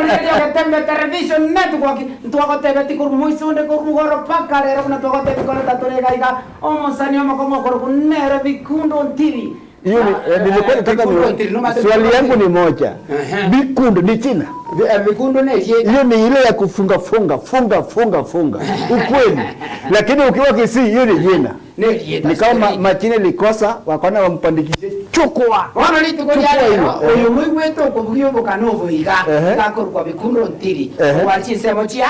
omorigereria ogetembe television network, ntwagotebeti korwa moiso onde korwa rugoro mpaka rero buna twagotebia koreta tore iga iga, omosani omokong'u okorokwa nere Bikundo Ntiri. Hiyo ni eh, nilikuwa nataka Bikundo ni Ntiri, nomanyete swali Bikundo yangu Ntiri? ni moja. Ehe. Bikundo ni jina. Bikundo ne erieta. Hiyo ni ile ya kufunga funga funga funga funga. Ukweli. Lakini ukiwa Kisii hiyo ni jina. Ne erieta. Ni kama ma, majina ilikosa wakaona wampandikishe chukua. Bono rituko ria Chukua rero, hiyo. oyo moigwete okobugia obokano obo iga, Ehe. iga akorokwa Bikundo Ntiri, Ehe. korwa chinsemo chia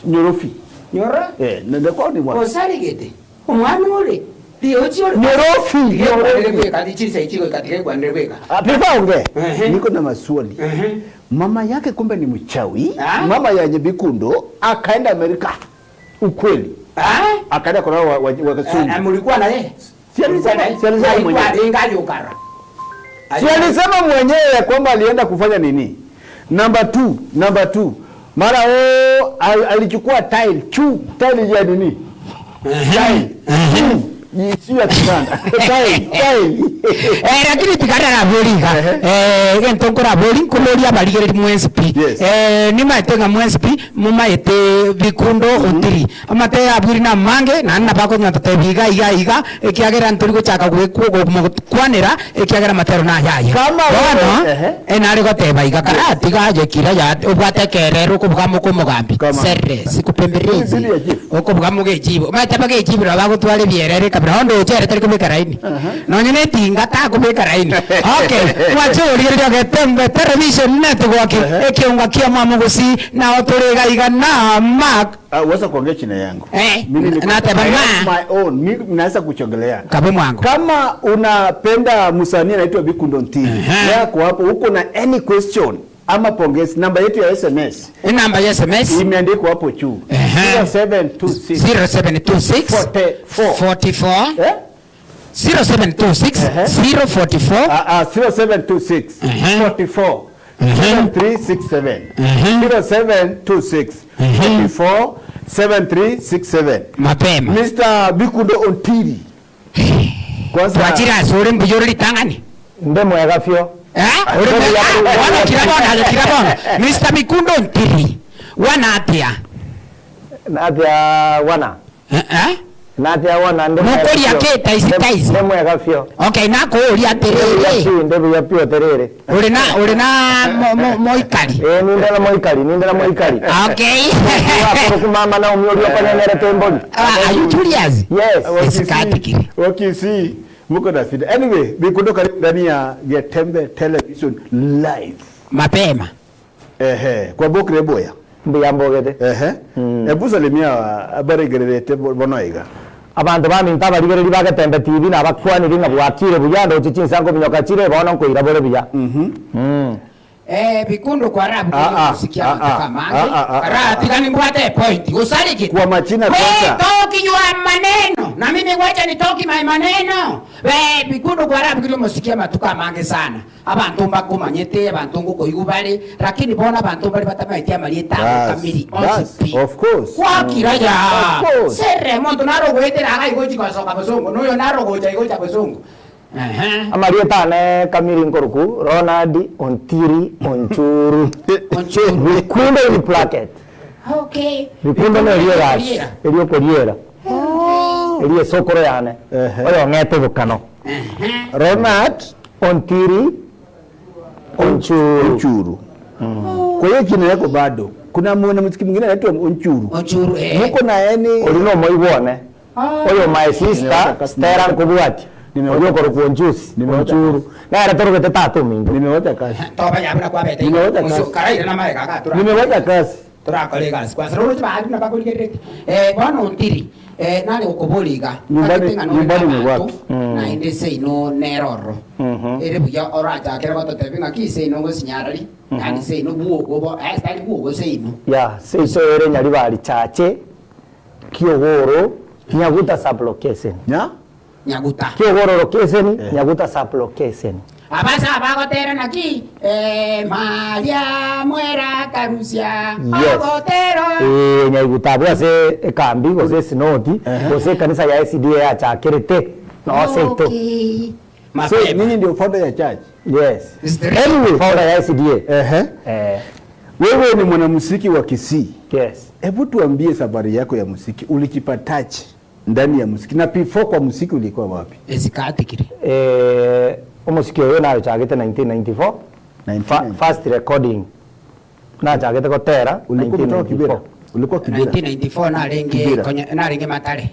Nyorofi. Nyoro. Eh, nende kwao ni wapi? Osarigete, omwana ore, riochi ore. Nyorofi. Tigekwanire bweka, chinsa echi goika tigekwanire bweka. Ah, Before ongee, Ehe. niko na maswali. Ehe. Mama yake kumbe ni mchawi. Ah? Mama ya Nyebikundo akaenda Amerika. Ukweli. Ah? Akaenda kwa wa, wa, wa Eh, Kisumu. eh, mulikuwa na yeye? Si alisema- si alisema Alikuwa mwenyewe. aringa yukara. Si alisema mwenyewe ya kwamba alienda kufanya nini? Number two, number two. Mara o al, alichukua tile, chu tile ya nini? Tile. Chu, si ya kitanda. Tile, tile. Eh, lakini tikarara boriga Ehe. eh gento nkora bori nkoboria abarigereria mwensi pi Yes. eh nimaete ng'a mwensi pi momaete bikundo otiri amate abwiri na amange naende nabo akonya totebi iga iga iga ekiagera ntori gochaka gokwanera ekiagera amatero nayaye Kama bono wewe- Ehe. eh nare goteba iga kara tiga aye kira ya obwate ekerero okobuga mokomogambi Kama. serre sikupemberezi Biblia ya chief. okobuga mogechibo omanyete bagechibire bagotwara ebierere kabira onde oche ere tari kobeka raini nonye na etinga takobeka raini okay mwache origereria ogetembe television network ekiunga kia mwamogosi nao tore iga iga na mark Ah, uweza kuongea china yangu. Eh, Mimi niko- na teba I ma. have my own. Mimi naweza kuchongelea. kabe mwangu Kama unapenda msanii anaitwa Bikundo Ntiri, Ehe. yako hapo uko na any question ama pongezi, namba yetu ya SMS enamba ya sms imeandikwa hapo juu Ehe. 0726 0726 44 44 eh? 0726 Ehe. 044 Ah, ah, 0726 Ehe. 44 Ehe. 7367 Ehe. 0726 44 7367 mapema Mr. Bikundo Ontiri kwanza twachire ase ore mbuya ore ritang'ani Nde mwega fio. Eh? Ore mbuya bono kira bono aye kira bono Mr. Bikundo Ontiri wana atia Natia wana. Eh, eh? Natia wana nde mwega Mokoria fio. kĩ taici Nde- taici? Nde mwega fio. Okay nakoria atiriri Nde buya pio terere. uri na uri na mo- mo- moikari Eh ninde na moikari, ninde na moikari. okay Wakoro kumama na umyori okonyenere tembori. Ah, are you Julius Yes. Esikatikiri. Wakisii muko na shida. Anyway, Bikundo karibu ndani ya Getembe Television live. mapema Ehe, kwa bokre boya. Mbuya mbogete. Ehe. Ebu salimia abarigererete bono iga. Abanto baminto abarigereri ba Getembe TV nabakwanire ng'a bwakire buya ndoche chinsango minyoka chire bono nkoira bore buya. Eh, Bikundo kwa rabu Ah, ah, kusikia ah, matuka ah, mange. ah, ah, ah, Raha ah. tigani mbwate point. Usariki. Kwa machina We kwanza. talk your maneno. Na mimi wacha ni talk my maneno. We Bikundo kwa rabu kile musikia matuka mange sana. Abantu mbakumanyete, abantu ngukoigu bari, lakini bona abantu bari batamaite amarieta Bas, kamiri. bas, of course. Kwakira ya. Of course. Sere muntu narogwetera akaigochi kosoka bosongo. Noyo narogocha igocha bosongo. Ehe. Amarieta ane kamiri nkoruku Ronald Ontiri Onchuru. Onchuru. Bikundo in bracket. Okay. Bikundo ne erio egasi, erio okoriera. Erio esokoro yane. Ehe. Oyo ong'ete bokano. Ronald Ontiri Onchuru. Onchuru. Kwa hiyo jina yako bado. Kuna mwanamuziki mwingine anaitwa Onchuru. Onchuru eh. Muko na yani Ori na omoigwa one. Oyo my sister Stella nkobwati. Nimeota Oria okorokwa Onchusi. Nimeota Onchuru. Nere torogete tata ominto. nimewacha kazi. Toba yabura kwabete. Nimewacha kazi. Karaire na maega gatura. Nimewacha kazi. Turakora egasi kwanza roro chibaari buna bakorigererete. Eh bono Ontiri eh nare gokobori iga. Nyumbani- Tagete ng'a nore nyumbani ni nabanto, wapi? Naende seino neroro. Ere buya orachakere gototebi ng'aki seino ngosinyarari. Yaani seino bwogo bo eh tari bwogo seino. Ya, seiso ere Nyaribari Chache, Kiogoro, Nyaguta sub-location. Nya? Nyaguta. Kiogoro location, Nyaguta sub-location. Abasa abagotera naki eh Maria mwera karusia Yes. agotera. Eh, Nyaiguta abwo ase ekambi gose esinodi gose ekanisa ya SDA yachakerete noo seito. Okay. So Mapema. nyinyi ndio founder ya church. Yes. Is the Anyway, founder ya SDA. Ehe. Eh. Wewe ni mwanamuziki wa Kisii. Yes. Hebu tuambie safari yako ya muziki, ulijipataje ndani ya muziki na before kwa muziki ulikuwa wapi? Esikatikire. Eh, omosiki oyo nayochagete 1994. 1994. First recording nachagete gotera Ulikuwa umetoka Kibera? 1994. Ulikuwa Kibera? 1994 narenge Kibera. narenge matare.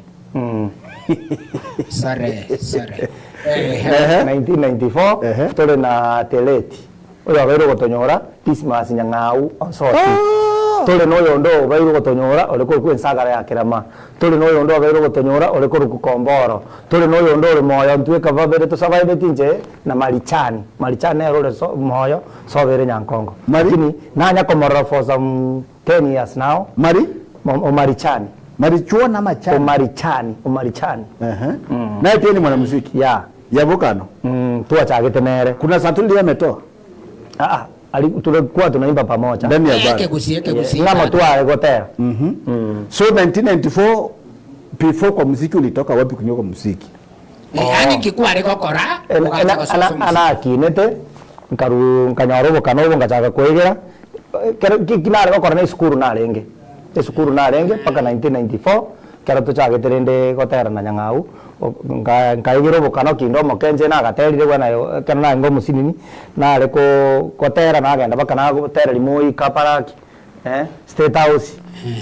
Sorry, sorry. Eh, 1994 Ehe. tore na teleti oyo abaire gotonyora Dismas Nyang'au Onsoti. Tore na oyondo obaire gotonyora ore korokwa ensagara ya Kerama. Tore na oyondo obaire gotonyora ore korokwa Komboro. Tore na oyondo ore moyo ntwe kababere tosabaibeti inche na Marichani. Marichani nere ore so, moyo sobere Nyankongo. Mari? Lakini nanya komorora for some 10 years now. Mari? Omarichani. Marichuana ama chani? Omarichani, Omarichani. Ehe. Naye pia ni mwanamuziki. Yeah. Ya Bukano. Tuachagete nere. Kuna santuri ndiye ametoa Ah, ah, tulikuwa tunaimba pamoja. ndani ya eke bara. gusi, eke gusi. Ng'amo tware gotera. So 1994 before kwa muziki ulitoka wapi kuingia kwa muziki? Eh, yani kikware gokora, ugacha gosoka muziki. Anakinete nkaru nkanyora obokano obo ngachaka kwegera kero kinare gokora na esukuru narenge esukuru narenge mpaka 1994 kero tochagete rende gotera na Nyang'au nkaigera obokano kinde omokenche nagaterire bwana kero narenge omosinini nare gotera nagenda mpaka nagotera Limoi Kaparaki State House.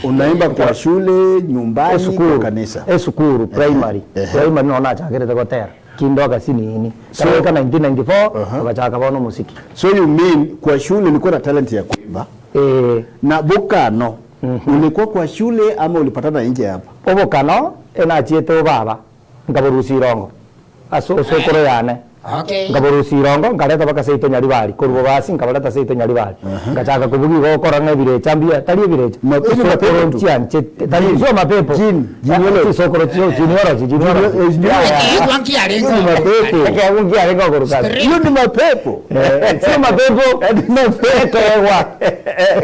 Unaimba kwa shule, nyumbani, kwa Esukuru kanisa. Esukuru primary. Primary no nachagirete gotera kindo agasinini So- so, 1994 agachaka bono muziki. So you mean kwa shule ulikuwa na talent ya kuimba na Bukano ulikuwa kwa shule ama ulipatana nje hapa? Obokano enachiete obaba nkaborusia irongo ase osokoro yane. Okay. Nkaborusia irongo nkareta mpaka seito Nyaribari korwa basi nkabareta seito Nyaribari ngachaka kobugia gokora ng'a ebirecha mbuya tari ebirecha Mapepo Chisokoro tu. nchianchete tari sio mapepo. Jini, Ah, chisokoro chio genealogy, genealogy. Genealogy. Yeah, yeah. Ekigwa nkiarenge. Hiyo ni mapepo. Ekegwa nkiarenge okoruka. Hiyo ni mapepo. Sio mapepo. Ekegwa.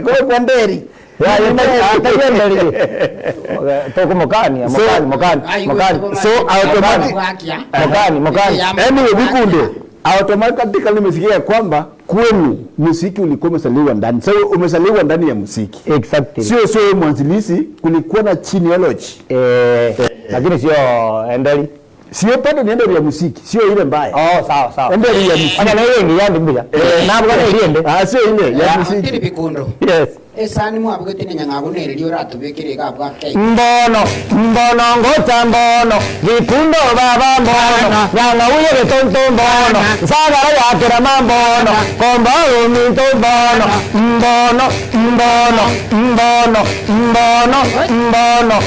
Kwa kwa nderi. Tokomokani, mokani, mokani, mokani. So automatic Mokani, mokani. Anyway, Bikundo, automatically nimesikia kwamba kwenu muziki ulikuwa umesaliwa ndani. So umesaliwa ndani ya muziki. Exactly. Sio wewe mwanzilishi, kulikuwa na genealogy. Lakini sio endeli. Sio bado ni endeli ya muziki, sio ile mbaya. Oh, sawa sawa. Endeli ya muziki. Ona na ile ngi yandi mbuya. Nabwo na ile ende. Ah, sio ile ya muziki. Tiri bikundo. Yes. Esani mwabugete ne Nyang'au nereri oratubekere iga abwa kei. Mbono, mbono ngocha mbono, Gikundo baba mbono, Nyang'au yegetonto mbono, Nsagara yakera mbono, Komba ominto mbono, mbono, mbono, mbono, mbono, mbono.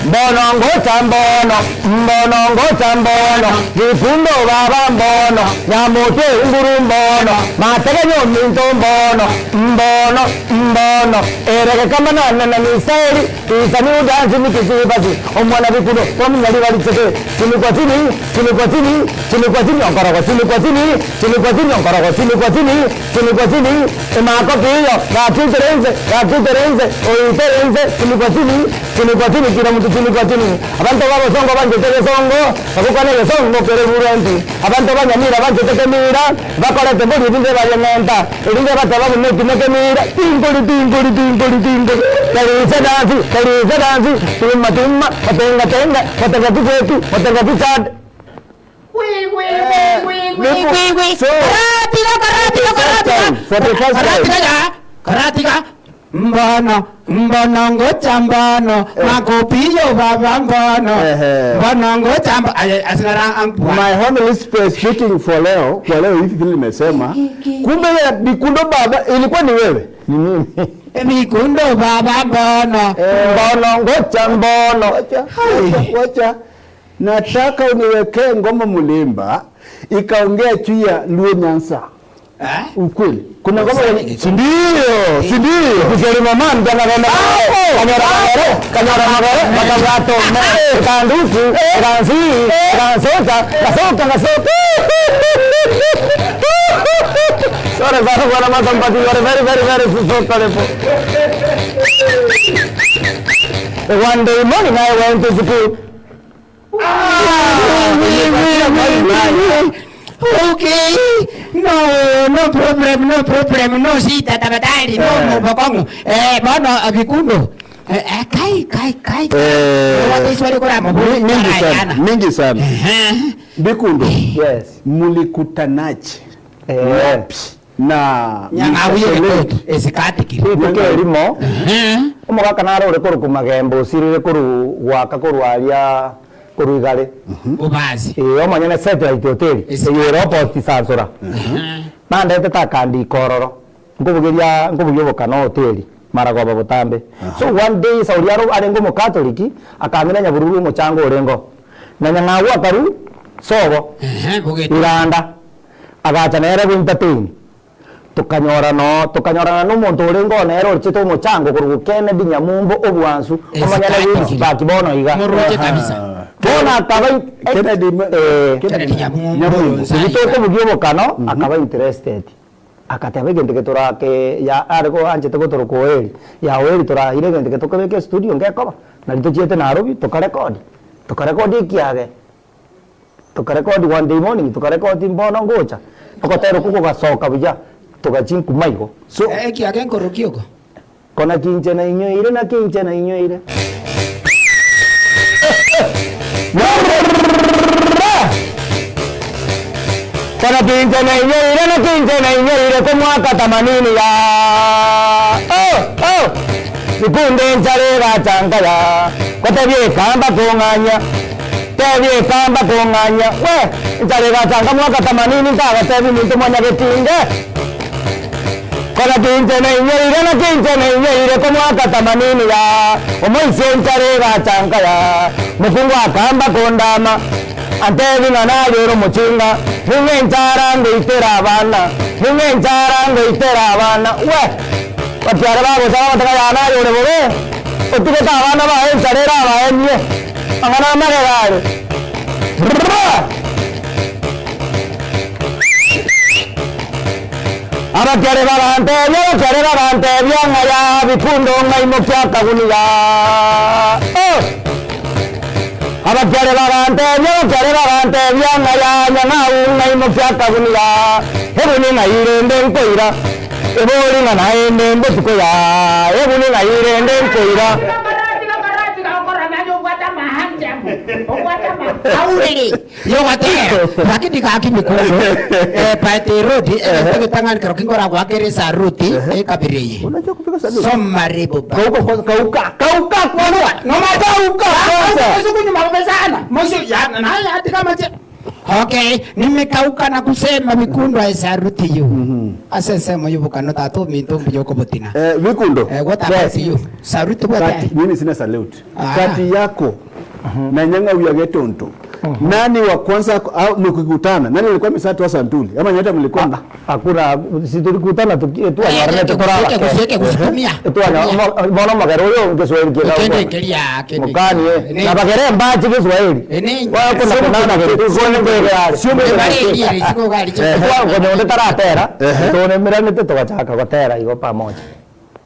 Mbono ngocha mbono, mbono ngocha mbono, Gikundo baba mbono, Nyamote unguru mbono, Mategenyo minto mbono, mbono, mbono, Ereke kama na na na misaeli, isani udansi mikisibasi, omwana bikuno, omunyali bali cheke, chini kwa chini, chini kwa chini, chini kwa chini, onkorogo, chini kwa chini, chini kwa chini, onkorogo, chini kwa chini, chini kwa chini, emako kiyo, gakiterenze, gakiterenze, oiterenze, chini kwa chini, chini kwa chini, kila mtu chini kwa chini. Abantu b'abasongo banjete gesongo, bakukwana gesongo kere buranti. Abantu b'Anyamira banjete kemira, bakorete mbori erinde barie ng'enta, erinde bateba buna ekina kemira, tingoli, tingoli, tingoli, tingoli. Karise dansi, karise dansi, tumma, tumma, watenga, tenga, watenga tuketu, watenga tuchad. So, for the first time. Karatiga ya, karatiga. Mbono, mbono ngocha mbono, makopiyo baba mbono. Ehe. Mbono ngocha mbono. Asinara ampwa. My honestly speaking for leo, kwa leo hivi vile nimesema, kumbe ya Bikundo baba ilikuwa ni wewe. Ni mimi. Bikundo baba mbono. Mbono ngocha mbono. Wacha, wacha, wacha. Nataka uniwekee ngoma Mulimba ikaongea juu ya Luo Nyanza. Eh? Ukweli. Kuna ngoma ya si ndio, si ndio. Kujeri mama mjana kama kanyora magere, kanyora magere, makabrato me, kanduku, kansi, kansoka, kasoka, kasoka. Sorry, sorry, bwana matampati, you are very, very, very so colorful. One day morning I went to school. Okay, no, no problem, no problem, no shida tafadhali, no Eh. bokong'u. Eh, bono bikundo. Eh, eh, kai kai kai. Eh, Wate swali kora mo. Mingi sana, mingi sana. Bikundo, Yes. mulikutanaje Eh. wapi na Nyang'au Mr. ye Shelegi? ketoto esikati kiri. Rituko erimo Eh. omogaka naro ore korwa magembo osirire korwa gwaka korwa aria korwa igare Ubazi. Eh, omonyene satellite hotel Esikati. eye robot sansora nandetete akandika ororo nkobugeria nkobugia obokano hoteli maragoba botambe so one day sauri aro arenge omokatoliki akamina nyabururu omochango orengo na nyang'au akaru sobo Eh, bugeti. iranda agacha nere goentertain tukanyora no tukanyorana na omonto orenge oo nere orichete omochango korwa Kennedy Nyamumbo obwansu omonyene Esikati. Wilspark bono iga Muruche kabisa. bono akaba Kennedy eh, Kennedy Nyamumbo. Nyamumbo. Sibitokobugia obokano akaba interested akateba egento getorake ya ariko anchete gotoroka oeri ya oeri torahire egento getokobeka estudio ngekoba nari tochiete Nairobi tokarekodi tokarekodi ekiage tokarekodi one day morning tokarekodi mbono ngocha ogotera okwo kogasoka buya togachinkuma igo So, Eh, kiage nkoroki oko. kona kinche na inyoire na kinche na inyoire kona kinche na inyoire na kinche na inyoire ko mwaka tamanini ya oh oh ikunde nchare gachanga ya kotebie kamba kung'anya tebie kamba kung'anya we nchare gachanga mwaka tamanini ntagatebi minto mwanya getinge kona kinche na inyoire na kinche na inyoire ko mwaka tamanini ya omoise nchare gachanga ya mukungu akamba kondama antebi ng'a nayoro omochinga ning'e nchara ngoitera abana ning'e nchara ngoitera abana we batiare bagosaba bataka ya nayore bobe otigete abana baye enchara ere abaenie ang'ana amagegare Rrrra! Abakyare babantebia abakyare babantebia ng'a ya bikundo ng'a imokia akagunia Oh! Abakyare babantebia abakyare babantebia ng'a ya nyang'au ng'a imokia akagunia ebuni ng'a irende nkoira ebori ng'a naende mbotuko ya ebuni ng'a irende nkoira Aurere. Yo watera. Lakini kaki mikundo. Eh, paete rodi. Eh, tegetangani kero kingora gwakere saruti eh kabireye. unajua kupiga saluti? Somare boba. Kauka kwanza, kauka, kauka kwanza. No Kauka kwanza. Okay, nimekauka na kusema mikundo aisaruti yu. Asensemo yubukano tatu mintumbi yokobotina. Eh, Bikundo. Eh, what about you? Saruti what? Kati, mimi sina salute. Ah. Kati yako na Nyang'au ya Getonto, nani wa kwanza au mkikutana, nani alikuwa ameshatoa santuli ama nyote mlikuwa mna- akuna si tulikutana tuwanyorane Kuseke kuseke kusitumia. bono magere oyo ngeswahili Kende kega kelia kende. mukani eh na bagere mbachi kiswahili Ene. kuna kunana Bari iri siko gari. konye taratera tunemeranite tugachaka gotera igo pamoja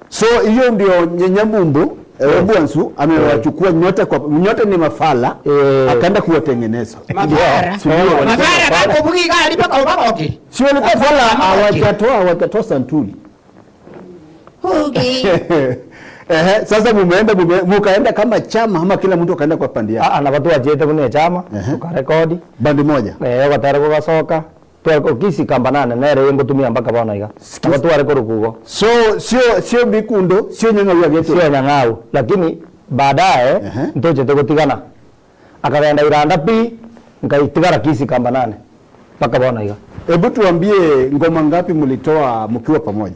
So hiyo ndio Nyamumbu eh, Bwansu amewachukua nyote kwa nyote ni mafala Eh. akaenda kuwatengeneza. Mafara. Si ndio walikuwa Mafara mafala. bakobugi gari baka bakoki. Si walikuwa fala hawajatoa hawajatoa santuli. Okay. Ehe, sasa mumeenda mume, mukaenda kama chama ama kila mtu akaenda kwa pandi yake. Ah, na batu wachiete buna echama Ehe. tukarekodi Bandi moja. eh gotera gugacoka twekokisi kambanane nere ngutumia mpaka bono iga abo tware korukugo So sio sio Bikundo, sio Nyang'au ya Geto. sio nyang'au lakini baadaye Ehe. ntochete gutigana akagenda iranda pi nkaitigara kisi kambanane mpaka bono iga Hebu tuambie ngoma ngapi mlitoa mkiwa pamoja?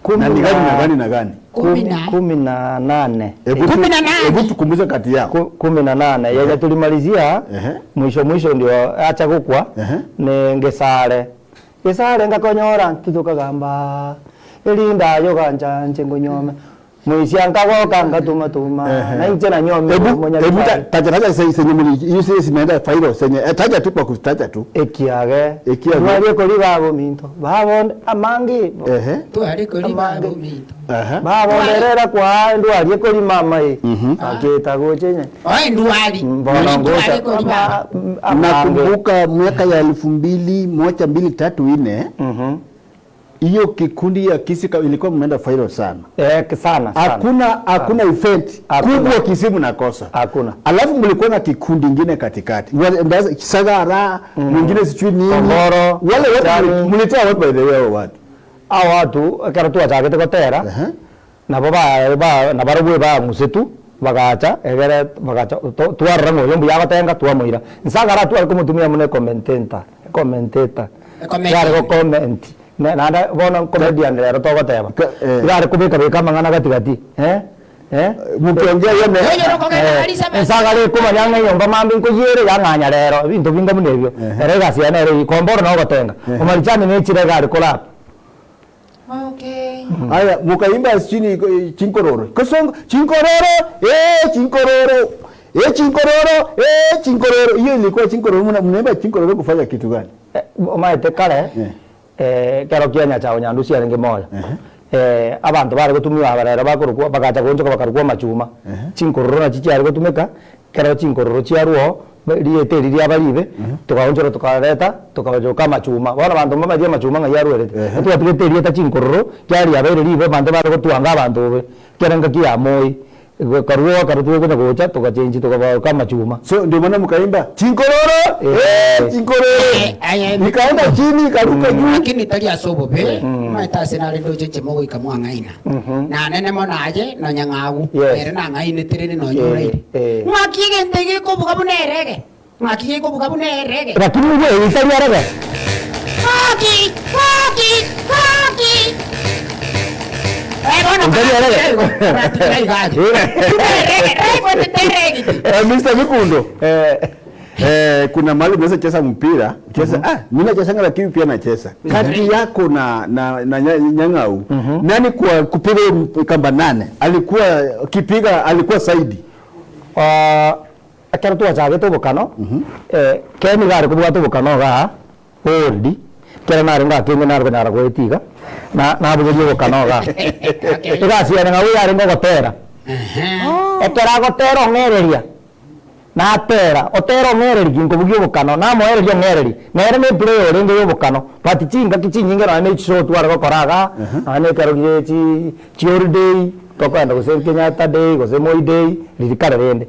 Kumi Na ni gani na- na gani na gani? 18. 18 Hebu tu- 18. Hebu tukumbuze kati yao. 18 yenye tulimalizia Ehe. mwisho mwisho ndio acha gukwa Ehe. ni ngisare gisare ngakonyora ntutukagamba irinda yoganjanje ngunyome Moisia nkagoka ngatuma-tuma, na inche nanyomire Ebu, ebu omonyagitari. ta- taja taja se- senye muli hiyo se simeenda failo senye eh, taja tu kwa kutaja tu. Ekiage, Ekiage. ndwarie kori baba ominto, baba onde amange, Ehe. Tware kori Amange. baba ominto. Aha. baba onderera kwaa ndwarie kori mama e, aketa gocha inye. Oe ndwari. Mbono ngocha Ndwari kori baba. amange. Nakumbuka miaka ya elfu mbili moja mbili tatu nne hiyo kikundi ya Kisii ka- ilikuwa mmeenda viral sana. Eh, sana sana. Hakuna hakuna event Hakuna. kubwa Kisii mnakosa. Hakuna. Alafu mlikuwa na kikundi ingine katikati. Wale- ndaza- Sagara, mwingine sijui nini. Kongoro, Wale watu Chani. mli- mlitoa wapi by the way hao watu? Ao watu ekero twachagete gotera Aha. nabo ba ba nabarobwo bang'usetu bagacha egere bagacha to- twarora ng'a oyo mbuya agotenga twamoira. Nsagara tware komotumia buna ecommentator ecommentator. Ecomedian. Yare gocomment ne naende bono comedian rero togoteba. Ka- eh. Yare kobeka beka amang'ana gati gati eh eh. Mkiongea yeye ame- Oyo rokogenda Alisa basi. Ensagara ekomanya ng'a enyomba mambi nkoyere yang'anya rero ebinto binga buna ebio. Ere egasi yane ere eyio komboro na ogotenga. Omarichani na echira iga are korapa. Okay. Haya, mukaimba sijui ni eh, chinkororo. Kosongo chinkororo, eh chinkororo. Eh chinkororo, eh chinkororo. Hiyo ilikuwa chinkororo. Mna- Mnaimba chinkororo kufanya kitu gani? Eh, omanyete kare Eh. ekero kia Nyachae Nyandusi arenge moyo, abanto bare gotumiwa aba rero bakorokwa bagacha goonchoka bakarokwa amachuma, chinkororo nachi chiare gotumeka, ekero chinkororo chiarwa oo, rieta eri riaba ribe, tokaonchora tokareta tokabachoka amachuma. Bono abanto mbamaeti amachuma ng'ai arwerete, etwatigete erieta chinkororo, kiagera riabeire ribe abanto bare gotwanga abanto bobe, ekero engaki ya moi. Ekarua ekero twakonya gocha togachenchi tokabaoka amachuma. So ndio maana mkaimba chinkororo Eh. eh, chinkororo Eh, aye. ikaenda chini ikaruka juu. Lakini tari ase obobe, omanyete ase nare ndoche inche mogoika mwang'aina. Nanene mono aye, nonya ng'agu, Yes. ere nang'ainete rende nonya Eh, oraire. eh. Ng'aki egento gekobuga buna erege, ng'aki gekobuga buna erege. Lakini nigo eye tari arege. Ng'aki, ng'aki, ng'aki. Eh, bono Tari arege. Karatigera iga aye. Buna erege, raigwetete erege. Eh, Mr. Mikundo. Eh, Eh, kuna mahali unaweza cheza mpira cheza ah, mimi nachezanga lakini pia nacheza kati yako na na, na nya- Nyang'au nani kwa kupiga hiyo mp- kamba nane alikuwa kipiga alikuwa saidi Ah, ekero twachagete obokano, eh, Ken iga are kobwata obokano igaa, old, ekero nare ngakenge nare konyara goetia iga, na nabugeria obokano igaa. Egasi yane ng'a oyo arenge ogotera, ekero agotera ong'ereria, natera, otera ong'ereria ginkobugia obokano, namoereria ong'ereria, nere ne eplayer orenge ya obokano, but chingaki chinyinge nonye na echishow tware gokora igaa, nonye na ekero gie chi chiholiday, Tokoenda gose Kenyatta day gose Moi day riria kare rende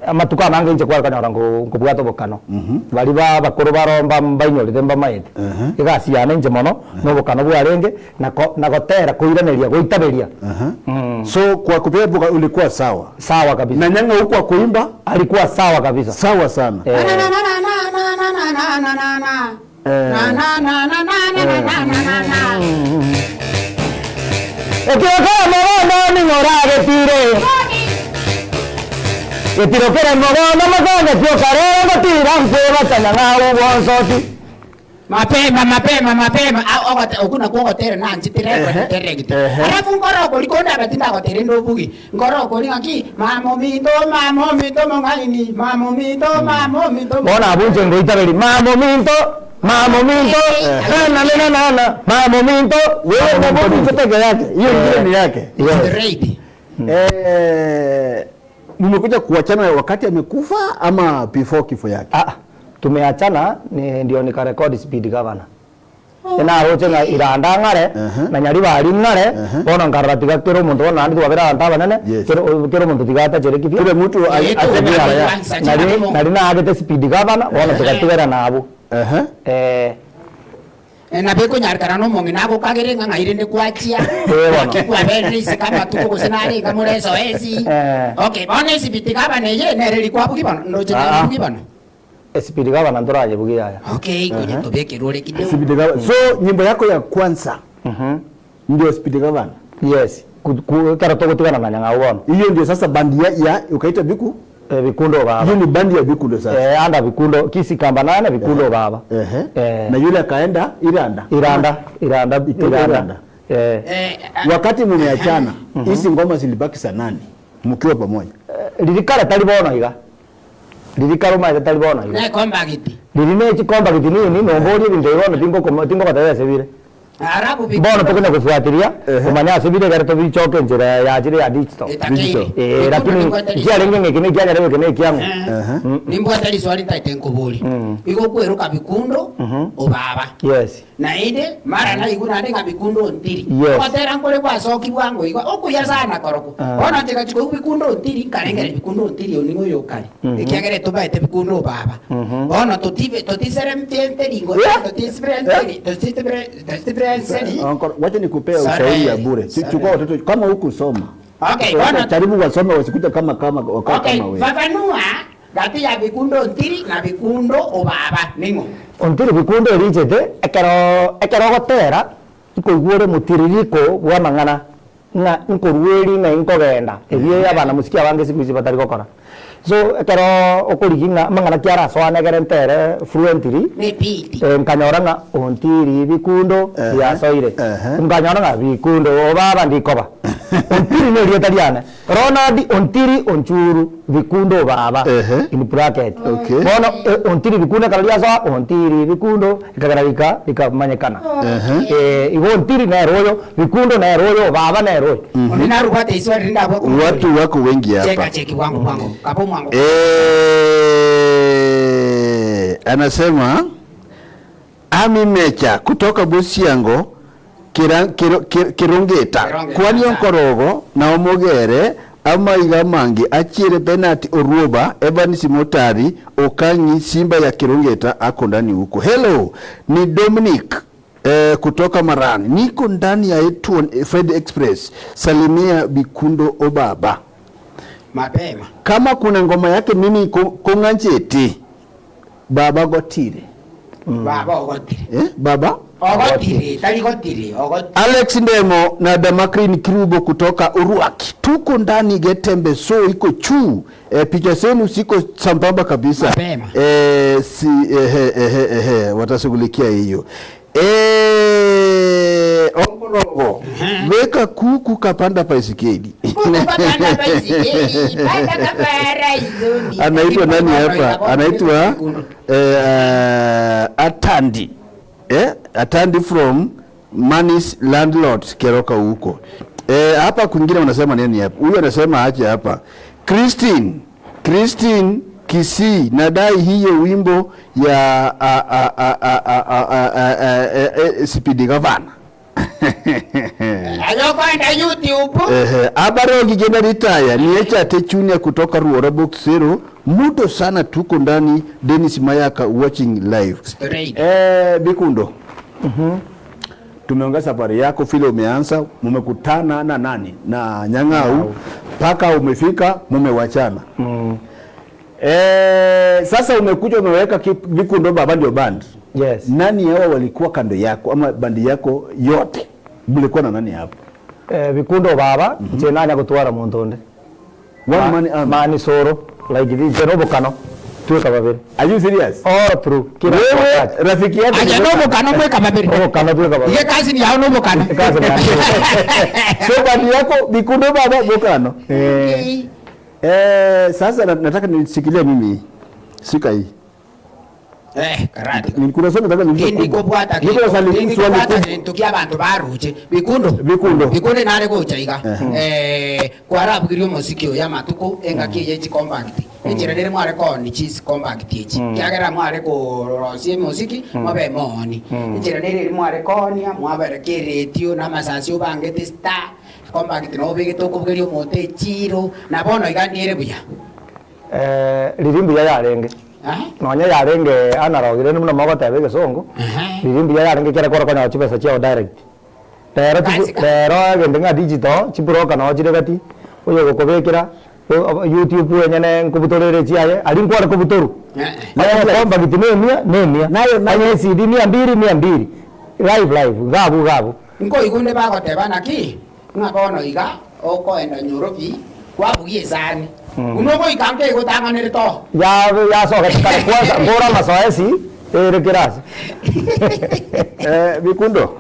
amatuko amange inche kware konyora ngo nkobwata obokano baria ba abakoro baro mba mbainyorete mbamaete egasi yane inche mono na obokano bwarenge na ko na gotera koiraneria goitaberia so kwa kupiga mboga ulikuwa sawa sawa kabisa na Nyang'au kwa kuimba alikuwa sawa kabisa sawa sana eh, Ekiokera mogondo ning'o oragetire Getirokere mogondo mokonde tiokarere ngotira nkwebata nyang'au bwonsoti Mapema mapema mapema Ah, ogote okuna kwogotere nanchitire goteregite alafu ngorokori kondaba tindagotere ndobugi ngorokori ng'aki mama ominto mama ominto mong'aini mama ominto mama ominto Bono abwo inche ngoitaberi mama ominto mama ominto na na na na na mama ominto Wewe mama ominto peke yake hiyo ingine ni yake Yes. Straight. Eh, mmekuja kuachana wakati amekufa ama before kifo yake? Ah, tumeachana ni ndio nikarekodi speed governor naroche ng'a iranda ng'are na nyaribari ng'are bono nkarora tiga kera omonto bono naende twabera abanto abanene Yes. kera kera omonto tiga atachere kibia Kila mtu Eh, aseme tu- yake. kwanza, nari chakimo. nari naagete speed governor bono tugatigera nabwo Ehe. eh Eh, nabo ekonyarekana na omong'ina agokagere ng'a ng'ai rende gwachia Eh, bono. Naki kwaberire isiko amatuko gose narenga more esoesi Eh. okay bono esibiti gabana eye nere rikwabugi bono ndoche Ah, ah. nabugi bono espeed governor ntorayebugia yaya okay ngoja tobeke rore kidogo Speed Governor. So nyimbo yako ya kwanza ndio Speed Governor. yes Ku- ku- ekero togotigana na nyang'au bono Hiyo ndio sasa bandi ya, ya ukaita Biku. Eh, bikundo baba Hiyo ni bandi ya Biku ndio sasa. eh, anda bikundo kisi kamba nane bikundo baba Ehe. eh, Na yule akaenda Iranda. iranda iranda Itoka iranda Iranda. Eh. Eh, a- Wakati mumeachana, hizi ngoma zilibaki za nani mkiwa pamoja? Riria kare tari bono iga, riria kare omanyete tari bono iga. Nekombagiti. Riria ne chikombagiti nini, nomborie ebinto ebi bono tingokoma tingogotebia ase bire. Arabu Bono tokonya gofuatilia komanya ase bire ekero tobichoka enchera yachire ya digital. Etakeire. Eh, lakini nkiarenge ng'a eke nekianyarebe eke nekiang'o. Nimbwate riswali ntaete nkoborie. Igo okweroka bikundo obaba. Yes. Naende mara naigwe naende ng'a bikundo ontiri. Yes. Ogotera nkore gwasokigwa ango igo okuya sana korokwo. Bono inche ngachia koigwa bikundo ontiri nkarengereria bikundo ontiri oyo ning'o oyo okare. Ekiagera etobaete bikundo obaba. Bono totibe totiseremtienteri ngo Yeah. totisibirenteri totisibire totisibirenseri. Uncle, wacha nikupea Sare. ushauri ya bure. Si Sare. chukua watoto kama hukusoma. Okay, Watoto bwana- jaribu wasome wasikute kama kama wakawa Okay, kama wewe. fafanua gati ya bikundo ontiri na bikundo obaba ning'o? Ontiri bikundo erichete ekero ekero ogotera nkoigwa ore motiririko bwa amang'ana ng'a nkorwa eri ng'ai nkogenda ebio abana mosiki abange siku hizi batari gokora. So ekero okorigia ng'a amang'ana ki arasoane ekere ntere fluently Repeat. eh, nkanyora ng'a ontiri bikundo Ehe, biasoire ehe. nkanyora ng'a bikundo obaba ndikoba ontiri na erieta riane Ronald Ontiri Onchuru Bikundo obaba Ehe. in bracket Okay. bono eh, Ontiri Bikundo ekero riasoa Ontiri Bikundo ekagera rika rikamanyekana Ehe. Eh, igo Ontiri nere oyo Bikundo nere oyo obaba nere oyo Onde narubwate iswali rinde abwo komobori. Watu wako wengi hapa. Cheka cheki bwango bwango. Kapo mwango. Eh, anasema Ami Mecha kutoka Busiango Kira- Kiro- Kir- Kirungita Kirungeta. kwani onkorogo na omogere amaiga amange achiere Bernard Oruoba Evans Motari Okanyi Simba ya Kirungeta ako ndani huko. Hello, ni Dominic eh, kutoka Marani niko ndani ya Etuon Fred Express. Salimia Bikundo Obaba Mapema. kama kuna ngoma yake mimi ko- kong'ancheti baba gotire Baba ogotire. eh, baba Ogotire, tari gotire, ogotire. Alex Ndemo na Damakrin Kirubo kutoka Uruaki, tuko ndani Getembe, so iko chuu e, picha zenu ziko sambamba kabisa Mapema. e, si, ehe, ehe, ehe, watashughulikia hiyo e, Ongorogo weka kuku kapanda baisikeli Kupanda baisikeli, panda kapara izoni. anaitwa nani hapa? Anaitwa eh, Atandi eh, Atandi from Manis Landlord Keroka huko eh, hapa kwingine wanasema nini hapa? Huyu anasema aje hapa, Christine Christine Kisii, nadai hiyo wimbo ya a, a, a, a, a, a, a, a, a, a, a, Speedy Gavana Ayokwenda YouTube. Ehe, Abarogi jenda ritaya ni Echate Junior kutoka Ruora Box Zero. Muto sana tuko ndani Dennis Mayaka watching live. Straight. Eh, Bikundo. Tumeongea safari yako vile umeanza, mumekutana na nani? Na Nyang'au mpaka umefika mumewachana. Eh, sasa umekuja umeweka kip- Bikundo baba ndio band. Yes. Nani hao walikuwa kando yako ama bandi yako yote? Mlikuwa na nani hapo? Eh, bikundo baba nche nanya gotwara monto onde One man army. mani soro like this nche nobokano tweka babere Are you serious? all through kila Wewe wakati rafiki yako Aja ni- nobokano mweka babere. obokano tweka babere Iye kazi ni yao nobokano. Kazi ni yao. so bandi yako Bikundo baba Bokano. Eh, Eh, sasa na- nataka nishikilie mimi. Shika hii. Eh, karate. Ni- Kuna swali nataka niulize Kindi kubwa. kobwata Niko na swali kindi swali kobwata kubwa. kintu kia abanto baruche bikundo Bikundo. bikundo nare gocha iga eh kwarabugirie omosiki oyo amatuko engaki eye chicompact enchera nere mware kooni chicompact echi kiagera mware korosia emosiki mwabe mooni enchera nere eri mware koonia mwabere keretio na amasasi obangete star compact nobegete okobugeria omonto echiro na bono iga ndiere buya eh, riria mbuya yarenge Ah? nonya yarenge analog rende buna mogoteba egesongo Aha. riria mbuya yarenge kere kore konyora chibesa chiao direct rero chibu- Kasika. rero egento ng'a digital chibroka noo chire gati oyo gokobekera o- o- youtube enyene nkobutorere chiaye aria nkware kobutoru Eh, eh. Naye compact ne emia ne emia Nayo- nayo- Onye CD mia mbili mia mbili live live gabu gabu nkoigunde bagoteba naki ng'a bono iga okoenda nyorobi kwabugia esani uno ogoika nkegotang'anere to ya yasogete kare kwanza mbora amasoesi ere kirasi Eh, Bikundo.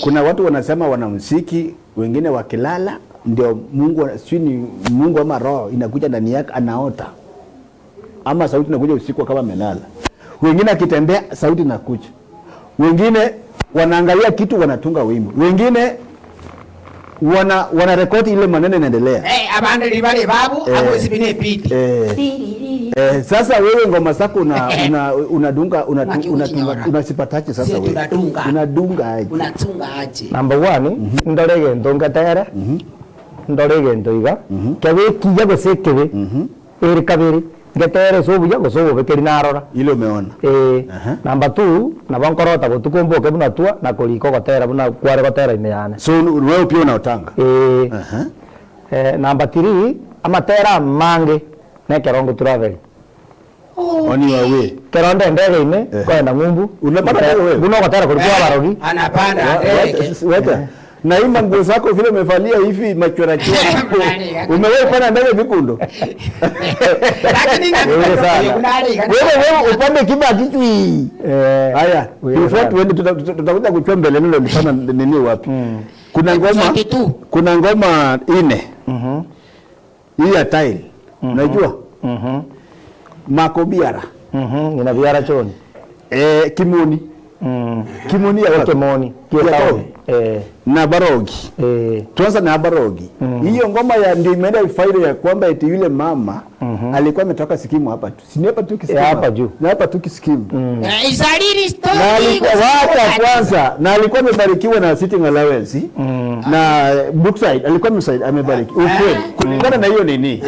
Kuna watu wanasema wanamuziki, wengine wakilala ndio Mungu sijui ni Mungu ama roho inakuja ndani yake anaota. Ama sauti inakuja usiku kama amelala. Wengine akitembea sauti inakuja. Wengine wanaangalia kitu wanatunga wimbo. Wengine wana wanarekodi ile maneno inaendelea. Eh, abande libale babu Eh. akwesibi nepiti Eh, eh, sasa wewe ngoma zako una, una, unadunga Maki unatu, unatunga ukinyora. unazipataje sasa Sie wewe? tunadunga. Unadunga aje? Unatunga aje? Number one, ndore egento ngetere, ndore egento iga, kebe ekiya gose ekebe, ere kabere, ngetere ase obuya gose obobe keri narora. Ile umeona. Eh, Aha. number two, nabo nkorota botuko mboke buna tua, na korika ogotera buna kware gotera ime yane. So wewe pia unaotanga. Eh, Aha. eh, number three, amatera amange, na ekerongo travel. On your way. Kero nde endege ime, Eh. nkoenda ng'umbu, Unapanda ndege wewe? buna ogotera koria kwa abarogi. Anapanda ndege. Weta. Na hii manguo zako vile umevalia hivi machora chora. Umewahi kupanda ndege vikundo? Lakini Wewe sana. Wewe wewe upande kiba kichwi. Eh, Haya, wewe before sana. tuende tutakuja kuchua mbele nilo ulipanda nini wapi? Kuna ngoma Episode two. kuna ngoma ine. Hii ya tile. Unajua? Makobiara. Mhm, nina biara choni. Eh, Kimoni. Kimoni ya wapi? Kimoni, Ya kia town. town. Eh, Na Barogi. eh, Tuanza na Barogi. Hiyo ngoma ya ndio imeenda failo ya kwamba eti yule mama alikuwa ametoka Sikimu hapa tu. Si ni hapa tu Kisikimu. Ya hapa juu. Ni hapa tu Kisikimu. Eh, Isalili story. Na alikuwa wacha kwanza na alikuwa amebarikiwa na sitting allowance na Brookside alikuwa amesaidia amebarikiwa ukweli kulingana na hiyo nini.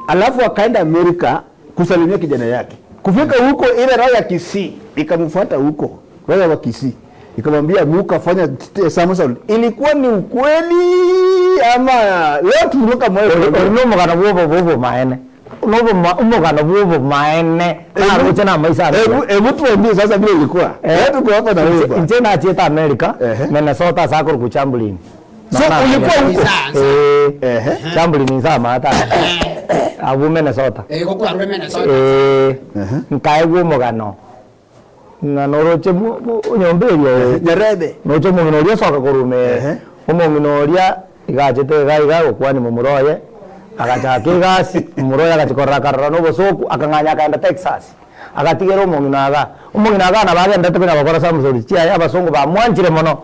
Alafu akaenda Amerika kusalimia kijana yake. Kufika huko ile roho ya Kisii ikamfuata huko. Roho ya Kisii ikamwambia muka fanya somersault. Ilikuwa ni ukweli ama leo turuka moyo. ori na omogano bwa obo bwa obomaene. Na omogano bwa obomaene. Naroche na amaiso ane. Hebu hebu tuambie sasa vile ilikuwa. Eh. Leo tuko hapa na wewe. bwana. Inche nachiete America, Ehe. Minnesota ase akorokwa Chamberlain. So, ulikuwa huko? Eh, Ehe. Chamberlain inse amaate aya. Abwo Minnesota. Eh, gokwarure Minnesota. Eh, nkaegwa omogano. Ng'a noroche nyomba eria eh, Nyerere. noche omong'ina oria osoka korwa ime Ehe. omong'ina oria iga achete iga iga gokwania momura oye, agachaka egasi, momura oye agachia korora akarora na obosoku, akang'anya akaenda Texas, agatigera omong'ina iga. Omong'ina iga nabo agendete konya gokora samsoni chiaye abasongo bamwanchire mono,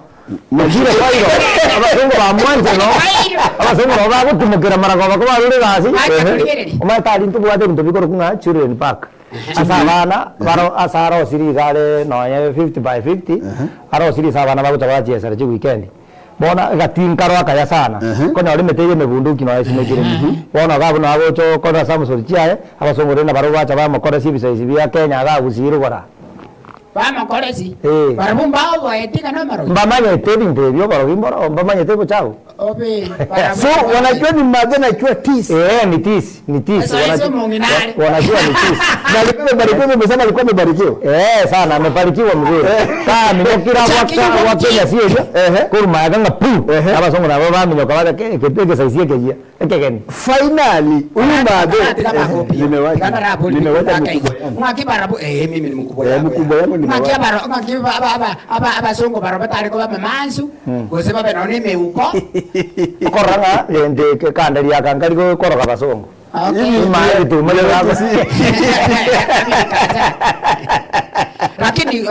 ochire Cairo, abasongo bamwanchire no, abasongo nabo bagotimokera maragoba kobarure egasi, Acha korigereria. omanyete aria ntobwate ebinto bikorokwa ng'a children park. Ase abana baro ase arosirie iga are nonye 50 by 50, arosirie ase abana bagocha bachiesera chiweekend. Bono egatinkarwa akaya sana, konyora emete eye emebunduki nonya esimekire. Bono iga abwo nabo agocha okora samson chiaye, abasongo rende nabarobwo bacha bamokoresia ebisaisi bia Kenya iga Gusii rogoro. Bamokoresi. Eh. Barabwo mbaoboeti ng'a nomarogi. Mbamanyete ebinto ebio oborogi mboro mbamanyete obochafu. Obe. barabwo So wanajua ni madhe najua tisi. Eh, ni tisi, ni tisi. Sasa hizo mwingine ale. Wanajua ni tisi. Na alikuwa amebarikiwa, umesema alikuwa amebarikiwa. Eh, sana amefarikiwa mzuri. Ka minyokira Chaki waka wa Kenya si ejo. Ehe. Kuruma yanga pu. Ehe. Abasongo nabo baminyoka baga ke ke saisi ekejia. Ekegeni. Finally huyu madhe nimewacha nimewacha mkubwa yangu. Mwaki barabo eh mimi ni mkubwa Eh, yako. mkubwa yangu Mwaki nimewacha. abaro mwaki aba aba aba abasongo baro batari ko bamansu. Gose babe none meuko. Koranga lende ke kandari akangari ko koroga basongo. Okay. Ima bituma yako. Lakini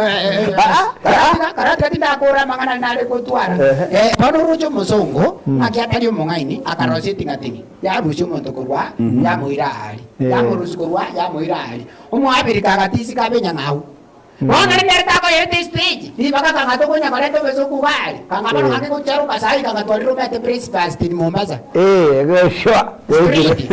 karata tindakura mang'ana nare gotwara. Eh bono oroche omosongo akiatari omong'aini akarosia eting'ating'i yarusia omonto korwa yamoira aria yamorusia korwa yamoira aria omwabirika agatisi kabe enyang'au bono rinde takoyerete stage ribaka kang'ata okonya koreta obosoku iga aria kang'abana ng'ake gocharoka sahi kang'atwarire omanyete breakfast in Mombasa. Eh, sure. Straight.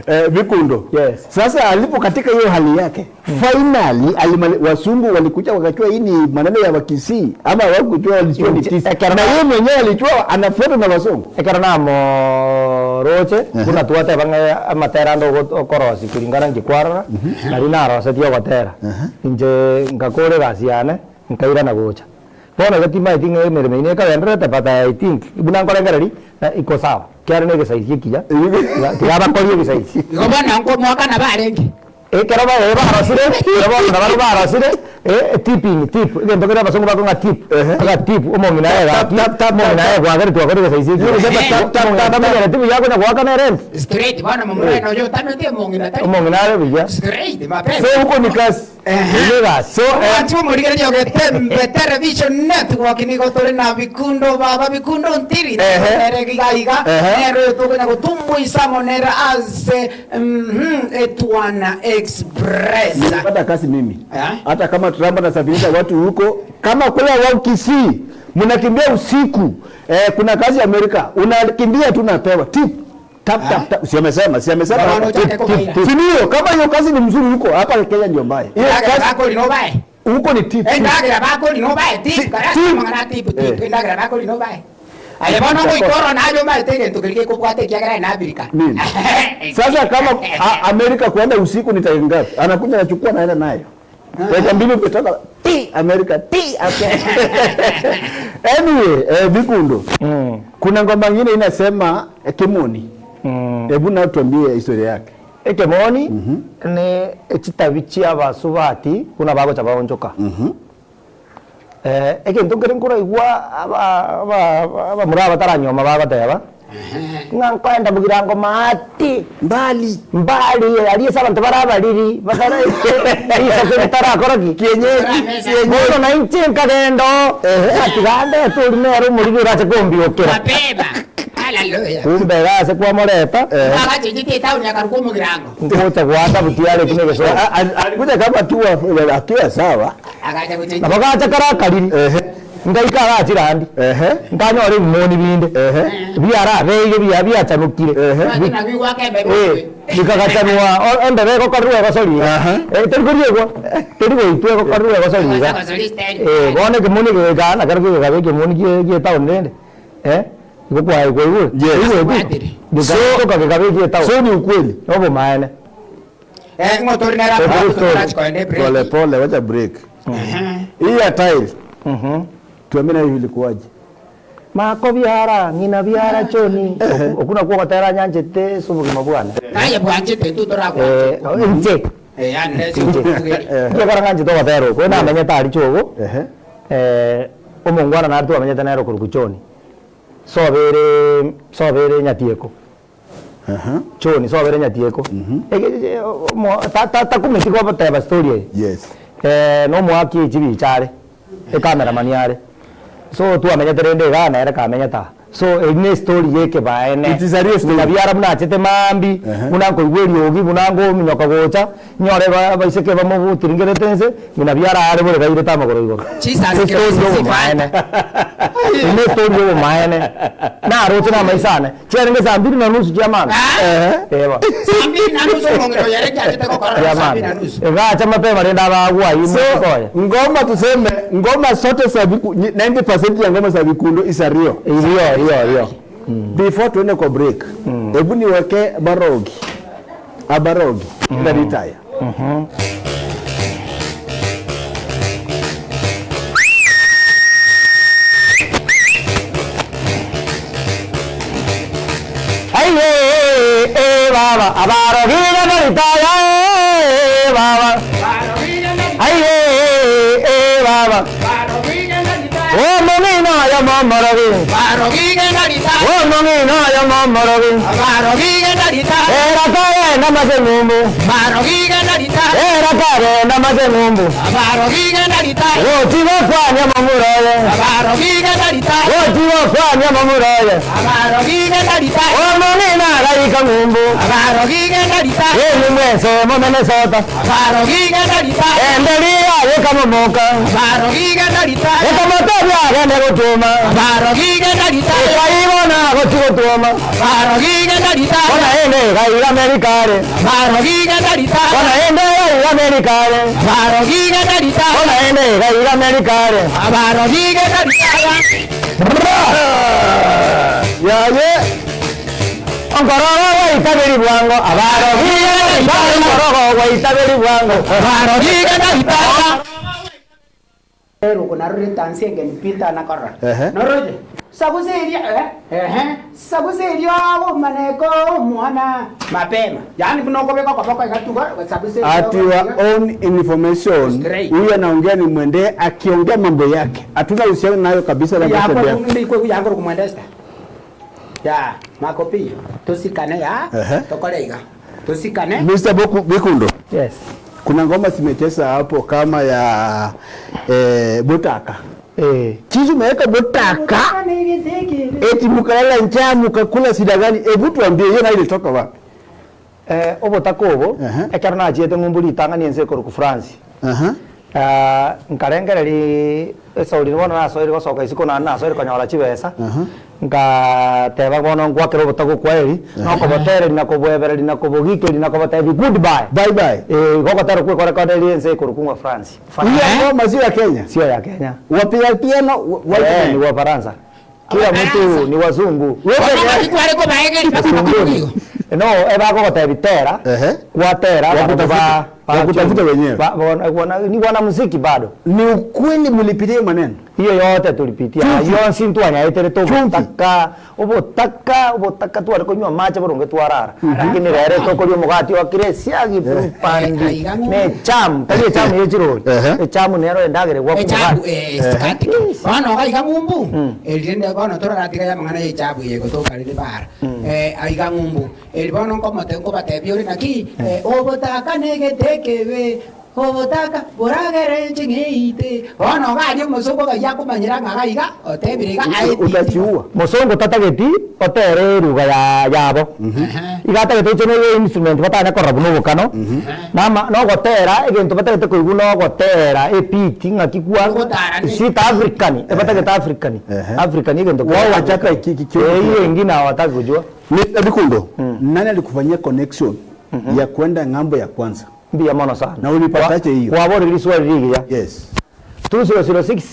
Eh, Vikundo. Yes. Sasa alipo katika hiyo hali yake finally alimali, wasungu walikuja wakachua hii ni maneno ya Wakisii ama hawakujua walijua ni tisi. Na yeye mwenyewe alijua anafuatwa na wasungu. Ekero namoroche buna twateba ng'a amatera ande okorosia kulingana nki kwarora, nari narosetie ogotera. Inche nkakora egasi yane, nkairana gocha. Bono iga timanyeti ng'a emeremo eye ekagendererete but I think buna nkorengereria, iko sawa. Kiare na egesaisi ekiya, tiga tiga bakorie egesaisi. Igo bono nko mwaka nabo arenge. Ekero baye barosire, ekero bono nabarabwo barosire, tipping, tip, egento keria abasongo bakong'a ng'a tip, aga tip, omong'ina aye Tap, gaki, tap, tap, omong'ina tap, aye gwakereti gwakorire gose ise eki, Tap, tap, tap, omong'ina tap. tamenyereti buya akonya goakana erent. Straight bono momura oyo noyo otamete omong'ina tari. Omong'ina are buya. Straight mapema. So huko ni kazi. Eyio egasi. So eh, Omwanchi bw'omorigereria ogetembe television network nigo tore na bikundo baba bikundo ntiri Ehe. nere iga iga Ehe. nere oyo tokonya gotumbuisa amo nere ase mhm etwana express. Nilipata kazi mimi Eh? hata kama Trump anasafirisha watu huko kama kule wa Kisii mnakimbia usiku eh, kuna kazi Amerika unakimbia tu unapewa tip tap tap tap, si amesema si amesema Baba, hapa. unataka Tip, tip, kubaira. si ndio? Kama hiyo kazi ni mzuri huko, hapa Kenya ndio mbaya. Hiyo Endagera kazi bakori nobae. huko ni tip, tip. Endagera bakori nobae tip Si- kara tip. mang'ana tip tip Eh. endagera bakori nobae. Aye bono goikoro naye omaete egento keria gekobwata ekiagera ere Africa. Nini? Sasa kama a, Amerika kuenda usiku ni dakika ngapi? Anakuja anachukua naenda nayo. Dakika mbili ukitoka ti Amerika ti Anyway, eh, Bikundo. Kuna ngoma nyingine inasema eh, Kimoni. Hebu na tuambie historia yake. Ekemoni ne echitabi chia abasubati buna bagocha baonchoka. Egento nkere nkoraigwa aba aba abamura abataranyoma bagoteba, ng'a nkoenda bogirango maati Mbali. mbali aria ase abanto bare abariri batara risaso ritarakora ki Kienyeji. Kienyeji. bono na inche nkagenda oo ng'atiga ndete oria nere omoriri orache kombiokera. Mapema. Hallelujah. Kumbe iga ase kwamoreta Agachenjetie etaoni akarokwa omogirango. ngocha goaka butia are buna egesongo. A- a- Alikuja kama akiwa akiwa sawa. Agacha gochenjia. Nabo gacha kare akariri Ehe. ngaika iga chirandi Ehe. nkanyora ebimoni binde Ehe. biarabeire bia biachanukire Ehe. Mati nabwo gwaka embebe Eh, omotwe. bikagachanwa o- embebe egokorerwa egosori iga. Aha. Eh, teri koriegwa teri goitwa egokorerwa egosori iga. Egosori style. Eh, bono ekemoni egeika na kerokio gekaba ekemoni gie gie etown rende eh, igo kwaye kwaigure Yes. Oigweti? Gwatire. Gekachoka gekaba egie etown. So ni ukweli. Nobomaene. Eh, ng'o tori nere Every abato story. torachi koenda Pole ebreak. pole, wacha break. Hii ya tile. Tuambie nayo ilikuwaje? Mako biara, ng'ina biara choni. Okwo nakwo ogotera nyanchete ase obogima bwane. Naye bwanchete intwe torakwanche. Eh, inche. Eh, yani nere Inche. Ekiagera ng'anchete ogotera okwo, namenyete aria chogo, Ehe. eh, omongwana nare twamenyete nere okorokwa Choni. Sobere, sobere Nyatieko. Aha. Choni sobere Nyatieko. Eke- omo- ta- ta- takumeti goteba story eye. Yes. Eh, nomoaki echibicha are, ecameraman are. So twamenyete rende igaa nere kamenyete aa. So eri ne estory ya ekebaene. It is a real story. Buna biara buna achete maambi, Ehe. buna nkoigwa eriogi, buna nkominyoka gocha, nyore ba abaiseke bamogotiringerete nse, buna biara are bore bairete amagoro igoro. Jesus Estory Christ, ya obomaene. Eri ne estory ya obomaene. Naroche na amaiso ane, chiarenge saa mbili na nusu chia maambia. Ah? Eba. Saa mbili na nusu omong'ina oyo ere nchiachete gokora Chia saa mbili maambia. na nusu. Egacha mapema rende abagwa aywo So mokoya. ngoma tuseme ngoma zote za viku, 90% ya ngoma za vikundo is a real. Rio, rio, rio. Before tuende kwa break. Hebu niweke barogi. Abarogi. Na retire. Aiye, eh, baba, abarogi na retire, eh, baba. Aiye, eh, baba. Omong'ina oyo momorogi. Omong'ina oyo momorogi. Era kare namase ng'umbu. Era kare namase ng'umbu. Gochi gokwanya momura oye. Gochi gokwanya momura oye. Omong'ina agaika ng'umbu. Eni mwense momene sota. Enderia ekamomoka. Ekamotebia agende gotuma. Ekaibona gochi gotuma. Bona ende ekaira Amerikare. Bona ende ekaira Amerikare. Bona ende ekaira Amerikare. Yaye. Onkorogo gwaitaberi bwango. Abarogi onkorogo gwaitaberi bwango. Ero narore tansi engeni Peter nakorora. Ehe. Noroche. Sabusa eria eh, ehe, sabusa eriogo maneko omwana mapema, yaani buna okobeka okoboko iga tuga, sabusa eriogo At your iga. own information, Straight. huyu anaongea ni mwendee akiongea mambo yake, hatuna uhusiano nayo kabisa na Yakwa mambo yake. ndikwe yangoro kumwendesta ya makopi tosikane ya Ehe. tokore iga tosikane Mr. Boku, Bikundo, Yes. kuna ngoma zimecheza hapo kama ya eh, Butaka. Eh. Chizi umeweka Butaka eti mkalala njaa mkakula shida gani? Hebu tuambie hiyo nayo ilitoka wapi? Eh, obotaka obo Ehe. ekero nachiete ng'umbu ritang'ani ense ekoroku France Aha. Ah, nkarengereri esauri bono nasoire gosoka isiko naende nasoire konyora chibesa nkateba bono ngwakera obotaka okwaeri nokobotereri na kobwebereri na kobogikeri na kobotebi goodbye Bye bye. Eh, gogotera kwekorekoderi ense ekoroku ng'a France Hiyo ngoma sio ya Kenya. sio ya Kenya Wapiga piano wa- eh, ni wa wa Faransa kila mtu ni wazungu Wewe no ebagogotebi tera Ehe. kwatera Wakutafuta- wakutafuta wenyewe. ni wanamuziki bado Ni ukweli mlipitia hiyo maneno. hiyo yote tulipitia yonsi ntwanyaetere tobotaka obotaka obotaka tware konywa mache boronge twarara lakini rere tokoria omogati wakire siagi pandi ne chamu tari echamu yechirori Ehe. echamu nero endagere gwaku echabu omogati eh bono iga iga ng'umbu erinde bono toraratiga ya mang'ana ya echabu eye gotokarire bara eh aiga ng'umbu eri bono nkomote nkobatebia ore naki eh, obotaka negete kebe obotaka boragere ching'eite bono iga aria omosongo iga akomanyera ng'a iga otebire iga aetiti. Utachiua. mosongo tatageti otere eruga ya yabo iga atagete oche noyo instrument batanya korora buna obokano nama nogotera egento batagete koigwa nogotera epiti ng'aki kwa Ogotara ni- sita african ebatagete african Ehe. african egento Wao wataka ki- ki- ki- Eh, hiyo ingine hawataki kujua Mr. Bikundo, nani alikufanyia connection ya kwenda ng'ambo ya kwanza? mbia mono sana Na ulipataje hiyo? waborire swali rigiya Yes. 2006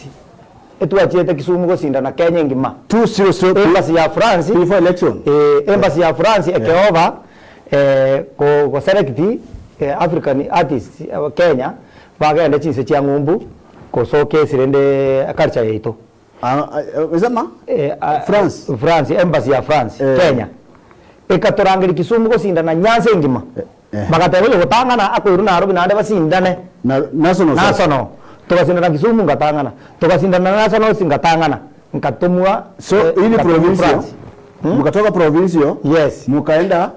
etwachiete Kisumu gosindana Kenya engima 2002 embassy ya France before election. eh, embassy ya France ekeoba eh, go, go select eh, African artists eh, Kenya bagende chinse chia ng'umbu gosoka rende culture yaito Ah, ah, Umesema? eh, ah, France. France embassy ya France Eh. Kenya ekatorangeri Kisumu gosindana Nyanza engima eh. bagateba oyo gotang'ana akoirwa Nairobi naende basindane Na national. sasa. national tugasindana Kisumu ngatang'ana tugasindana national ngatang'ana nkatumwa So eh, hii ni nkatumwa provincial. France. Mkatoka provincial yes mkaenda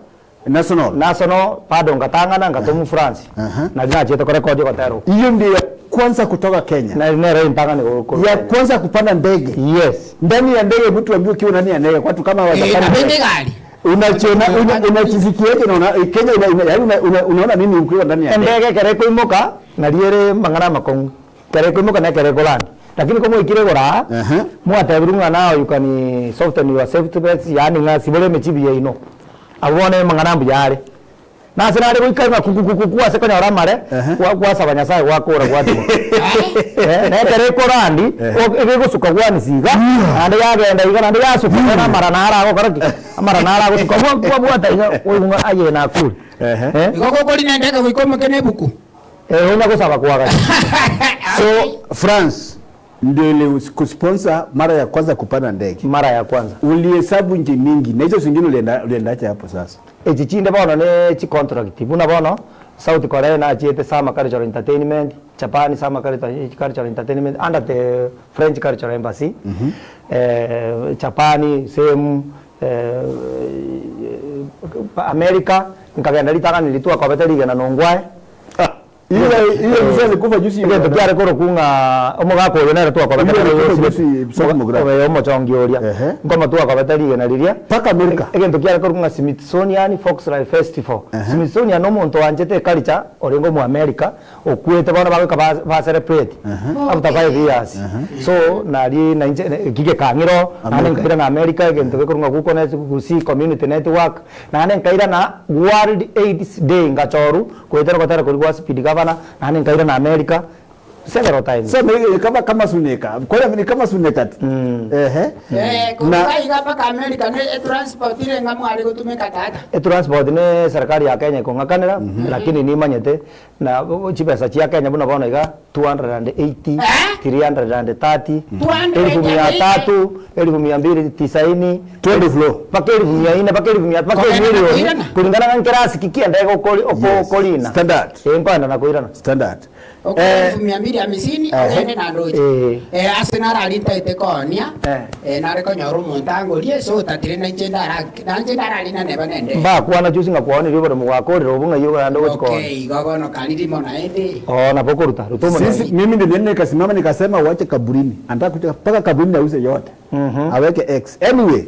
national. national bado ngatang'ana ngatomu France Aha. na nachete korekodi gotero Hiyo ndio ya kwanza kutoka Kenya. na nero intang'ani go Ya kwanza kupanda ndege. yes Ndani ya ndege mtu ambiwe ukiwa ndani ya ndege watu kama Eh, Wajapani. nabende gari Unachiona una, unachisikiaje na una, Kenya ina, ina, yaani una, una, unaona nini ukiwa ndani ya ndege? endege kere koimoka nariere mang'ana makong'u kere koimoka na kere kolani lakini komoikire gora Aha. mwatebirwe ng'a now you can soften your safety belts yaani ng'a sibore emechibi yaino abwo bono emang'ana mbuya are nase nare goika ng'a kukukuku ase konyora amare Aha. gwa- gwasaba nyasaye gwakora gwatiga Eh, na ekero ekorandi egegosuka gwanisiga naende yagenda iga naende yasuka bono amara naro agokora ki amara naro agosuka bwa- bwabwata iga oigwa ng'a aye nakure Ehe. Eh? igo gokori na endege goika omoke na ebuku Eh, onya gosaba kwagacha So France ndio ilikusponsor mara ya kwanza kupanda ndege. mara ya kwanza Ulihesabu nchi mingi na hizo zingine ulienda uliendaje hapo sasa? echi chinde bono ne chicontract buna bono South Korea nachiete Sama Cultural Entertainment Japan Sama Cultural Cultural Entertainment under the French Cultural Embassy eh, Japan same eh, America nkagenda ritang'ani ritwakobete rigena nongwae Ile ile mzee alikufa juzi. egento kiare korokung'a omogaka oyo nere twakobete Oyo alikufa juzi, Saul Mugrabi. omochongi oria Ehe. nkoma twakobete rigena riria Paka Amerika. egento kiare korokung'a Smithsonian Folklore Festival Smithsonian omonto wanchete eculture orenge omo America okwete bono bagoika ba- ba celebrate after 5 years so nari nainche kigekang'iro naende nkaira na America egento gekorung'a guko net Gusii community network naende nkaira na World AIDS Day ngachoru goetera gotera kori gwa speed governor naende nkaira na America Several times. So ni kama kama suneka. Kwa ni kama suneka tu. Ehe. Eh, korwa iga mpaka America ne etransport ere ng'a mware gotumeka tata. Etransport ne serikali ya Kenya ekong'akanera, lakini nimanyete na chibesa chia Kenya buna bono iga 280, Eh? 330, 280. elfu mia tatu, elfu mia mbili tisaini, Twende flow. mpaka elfu mia ine, mpaka elfu mia, mpaka Kogenda na emilioni, koirana. kulingana ng'a nkerasi ki kiende gokori Yes. okorina. Standard. Eh, nkoenda na koirana. Standard. Okore Eh, elfu mia mbili hamsini ogende naende oche. Eh. Eh, ase naro ntaete koonia, Eh. eh, nare konyora omonto angorie ase otatire nainche ndara nainche ndararina neba nende. Mbakwana juzi ng'a kwaonirie oboremo gwakorire obo ng'ai ogende ogochi koonia. Okay, igo bono kari rimo naende. Oo nabo okoruta, ruta omonene. Sisi mimi nilienda nikasimama nikasema wache kaburini. Anataka kuja mpaka kaburini auze yote. Aweke X. Anyway,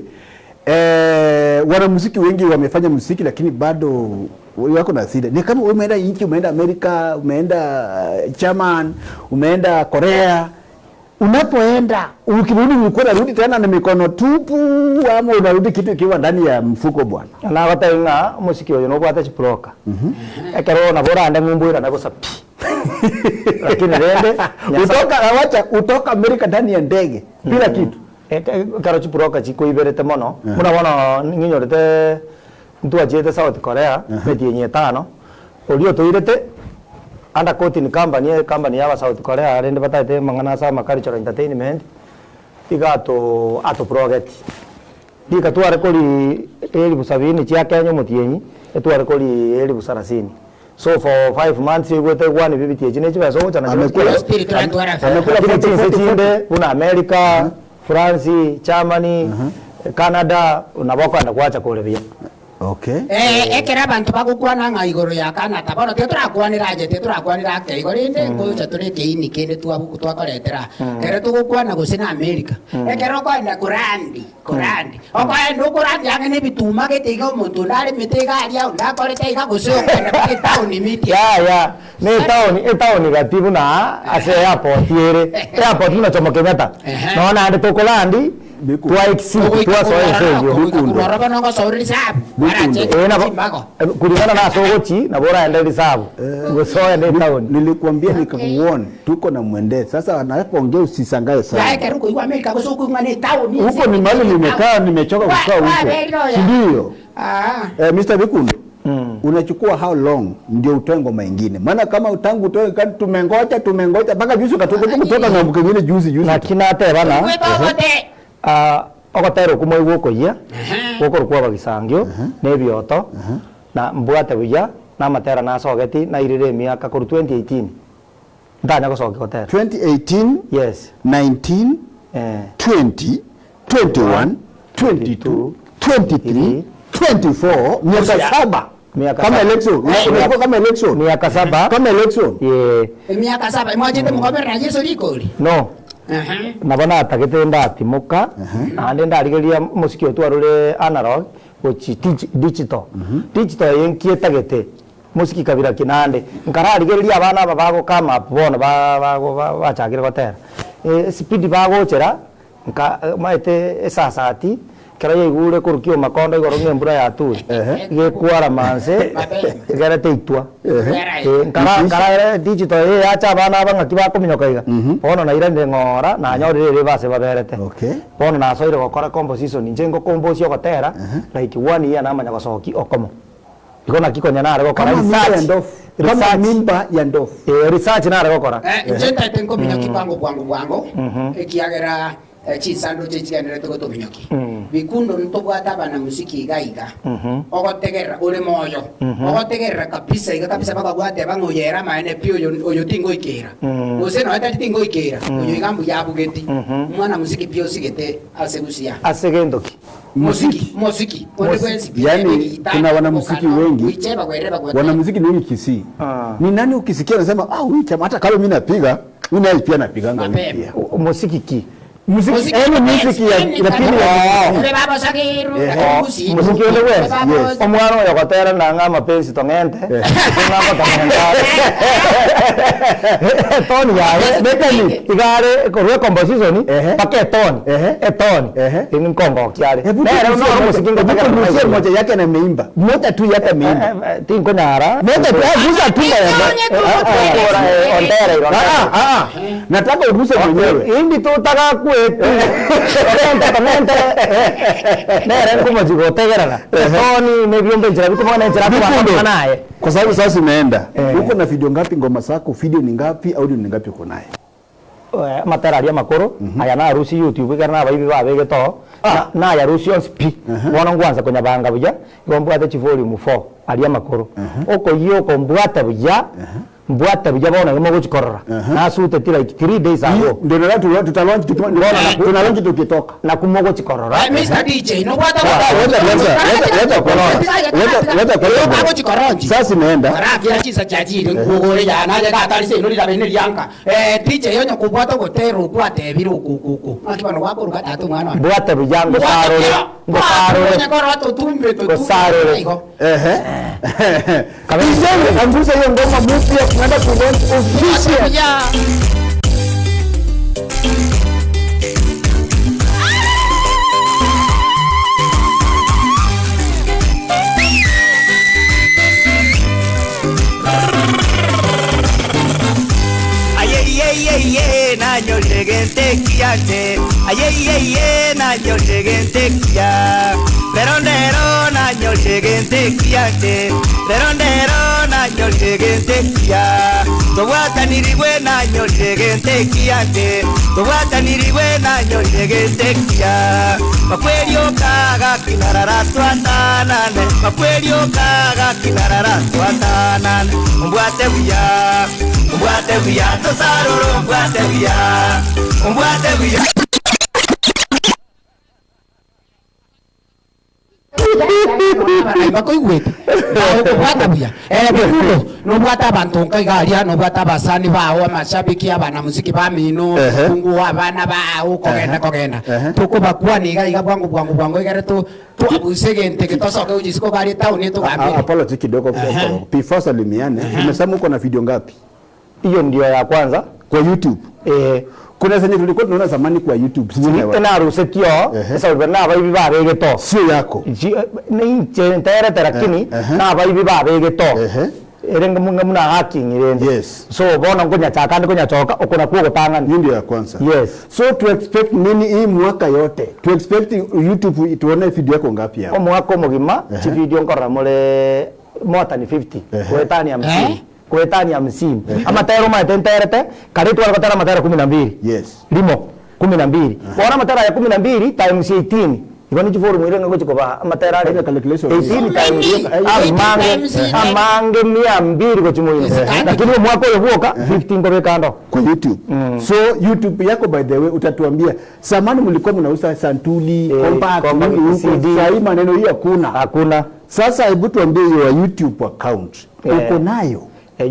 eh, wanamuziki wengi wamefanya muziki lakini bado wako na shida. Ni kama umeenda nchi, umeenda Amerika, umeenda eh, German, umeenda Korea. Unapoenda ukirudi ulikuwa unarudi tena na mikono tupu ama unarudi kitu ikiwa ndani ya mfuko bwana. Nagotebi ng'a omosiki oyo nobwate chibroka. Ekero nabo orande ng'umbu oirane bosa pi. Lakini rende, Nyasaye- Utoka wacha utoka Amerika ndani ya ndege bila kitu. Ekero chibroka chikoiberete mono, buna bono ng'inyorete ntwachiete South Korea, emetienyi etano, oria otoirete under coating company, ecompany ya aba South Korea rende bataete amang'ana ase ama cultural entertainment, iga ato atoprogeti. Rika tware kori elifu sabini chia Kenya omotienyi, etware kori elifu sarasini. So for 5 months oigwete gwani bibiti echi ne chibesa ogocha nachio Amekula- Still twatwara Amekula lakini 40, chinse 40, chinde buna America, France, Germany, Canada nabo okogenda gwacha kore buya. Okay. Eh, ekero abanto bagokwana ng'a igoro ya Canada bono titorakwanera aye titorakwanera ake igo rende ngocha tore ekeini kende twakoretera ekero togokwana gose na America ekero okoenda korandi korandi okoenda okorandi ang'e na ebituma gete iga omonto onde aremete iga aria onde akorete iga gose okoenda mpaka etown media Yaya, ne etown etown gati buna ase airport ere airport buna Jomo Kenyatta Ehe. nonya naende tokolandi Biku. twa exceed twasoa ense eyio Bikundo. Ogoika bono ogosoa reserve Bikundo. Eh, nabo chimbago kulingana na ase ogochi nabo oraende reserve gose oende etown Nilikwambia nikakuona tuko na mwende. Sasa anapoongea usisangae sana. ekero okoigwa America gose okoigwa na etown Huko ni mahali nimekaa nimechoka kukaa huko. Si ndio? Ah. Eh, Mr. Bikundo. Unachukua how long ndio utoe ngoma ingine? Maana kama tangu utoe kani tumengoja tumengoja mpaka juzi ukatoka kutoka ng'ambo kingine juzi juzi. naki natebana Gwetogote. Ah, ogotera okwo moigwe okoyia gokorokwa abagisangio na ebioto na mbwate buya na amatera nasogeti nairire emiaka korwa 2018 ntanya gosokia gotera 2018 yes 19 eh. 20 21 22 23 24 miaka saba Miaka kama saba. election Unachukua kama election miaka saba kama election ye Emiaka saba mwachete mukomerera Yesu rikori. no Aha. nabo natagete ndatimoka naende ndarigeria omosiki oyo twarure analog gochi digital digital eye nkietagete mosiki kabira ki naende nkararigereria abana aba bago come up bono bachakire gotera speed bagochera nka maete esasati kero yaigure korukia omakondo igoro ng'a embura yature gekwara manse egerete itwa nkara digital eye yacha abana aba ng'aki bakominyoka iga bono nairanire ng'ora nanyorire ere base baberete Okay. bono nasoire gokora composition inche ngokomposia ogotera like one year namanya gosoki okomo igo naki konya nare gokora kama mimba ya research ndofu kama research mimba ya ndofu research nare gokora Eh, inche ntaete nkominyoki bwango bwango bwango ekiagera chinsando chichigenderete gotominyoki bikundo ntobwate abana musiki iga iga ogotegerera ore moyo ogotegerera kabisa iga kabisa bakabwate bang'oyera amaene pi oyo oyo tingoikera gose noe tari tingoikera oyo iga mbuya abugeti mwana musiki pi osigete ase gusia ase gento ki muziki muziki onde bwensi pi, Yani, egita, kuna wanamuziki okano, wengi. wiche bagwerere bagwete. Wanamuziki ni wengi Kisii. Ah. Ni nani ukisikia anasema ah, huyu chama hata kama mimi napiga, mimi naye pia napiganga huyu Mapema. pia. Muziki ki? Muziki, any music ya lakini ya Kigusii. Muziki onde bwensi Yes. omwana oyo ogotera nang'a amapenzi tong'ente ng'a ngotong'enta are etoni yaye Mechanic. iga are korwa ecomposition Ehe. mpaka etoni Ehe. etoni Ehe. eri nkongokia are Hebu nere tugusie noro moja- omosiki hebu ngotegerera tugusie naigoro. moja yake na ameimba. Moja tu yake ameimba. Tinkonyara Moja tu, ah, gusa tu ya. Ondere iro Ah, ah, ah. Nataka uguse mwenyewe. indi tutagakweti tong'ente tong'ente nere nkomochi gotegerera etoni nebiombe enchera bikomogana enchera Vikundo. akobana naye Kwa sababu sasa umeenda. Eh. Uko na video ngapi ngoma zako? Video ni ngapi? Audio ni ngapi uko naye? Amatera aria amakoro aya narusia youtube ekero nabaibi babegete oo nayarusia onsi pi bono nkwansa konyabanga buya igo mbwate chivolume 4 aria amakoro okoyia oko mbwate buya mbwate buya bono igo mogochikorora nasuteti like 3 days ago Ndio ndio tutalaunch tunalaunch tukitoka. naku mogochikorora Mr. DJ, nobwata Leta leta leta Sasa imeenda. Karafia chisa chachire nkugore yanaje gatarise ino rirabe niryanka. Eh DJ yonyo kubwata gotera okwatebire okukuku. Akibano gwakoruka tatu mwana. mbwate buya ngosarore ngosarore Ngosarore. Ehe. Kisenge angusa hiyo ngoma mpya tunaenda ku launch official. Ayeyeyeye nanyorire gente kiante Ayeyeye nanyorire gente kia Lerondero nanyorire gente kiante Lerondero nanyorire gente kia Tobwataniriwe nanyorire gente kiante Tobwataniriwe nanyorire gente kia Makwelio kaga kinarara twatanane Makwelio kaga kinarara twatanane Umbwate buya Umbwate buya tosaruro umbwate buya Umbwate buya bakoigwete okobwata buya bikundo nobwata abanto nka iga aria nobwata abasani bao amashabiki abanamuziki bamino Ehe. kungu abana bao kogenda kogenda Ehe. tukobakwana iga iga bwangu bwangu bwangu igere twabuse egente getosoke ojisiko gari etown togambire Apology kidogo. Before salimiane, umesema uko na video ngapi hiyo ndio ya kwanza kwa YouTube? eh Kuna zenye tulikuwa tunaona zamani kwa YouTube. Sijui wa- narusetio Ehe. esauri nabaibi babegete oo Sio yako. ninche nterete lakini Ehe. nabaibi babegete oo Ehe. ere muna hacking rende Yes. so bono nkonyachoka ndi konyachoka oko nakwo ogotang'ani Hiyo ndio ya kwanza. Yes. So to expect nini hii mwaka yote? To expect YouTube tuone video yako ngapi hapo? omwaka omogima chividio nkorora more more than 50 gwetania hamsini gwetania hamsini amatero maete nterete kare tware gotera amatero kumi na mbili Yes. limo kumi na mbili bono amatero aya kumi na mbili times 18 igo ni chiforumu ire ng'ogochikoba amatero are Fanya calculation. 18 times So many. amange 18 times amange mia mbili gochimoino Yes. lakini omwaka oyo bwoka 15 ngobeka ndo Kwa YouTube. So YouTube yako by the way utatuambia zamani mlikuwa mnauza santuli, Eh, compact, compact, nini huko. CD. Sasa hii maneno hiyo hakuna. hakuna Sasa hebu tuambie your YouTube account. Eh. Uko nayo?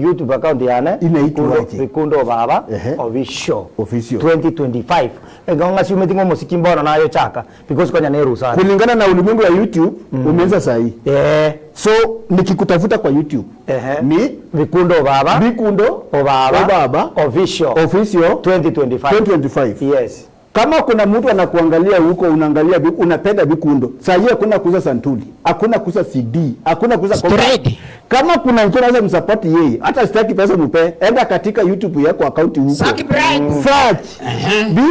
YouTube account yane Inaitwaje? Bikundo Baba Ehe. Official Official. 2025 ego ng'asiumeti ng'omosiki mbono nayo chaka because konya nerusana Kulingana na ulimwengu wa YouTube umeanza saa hii. eh So nikikutafuta kwa YouTube Ehe. ni Bikundo Baba Bikundo Obaba Obaba Official Official 2025 2025. yes Kama kuna mtu anakuangalia huko, unaangalia unapenda Bikundo, saa hii hakuna kuuza santuli, hakuna kuuza CD, hakuna kuuza Spread. compact. Kama kuna mtu anaweza msupport yeye, hata sitaki pesa mpe, enda katika YouTube yako account huko. Subscribe. Search Bi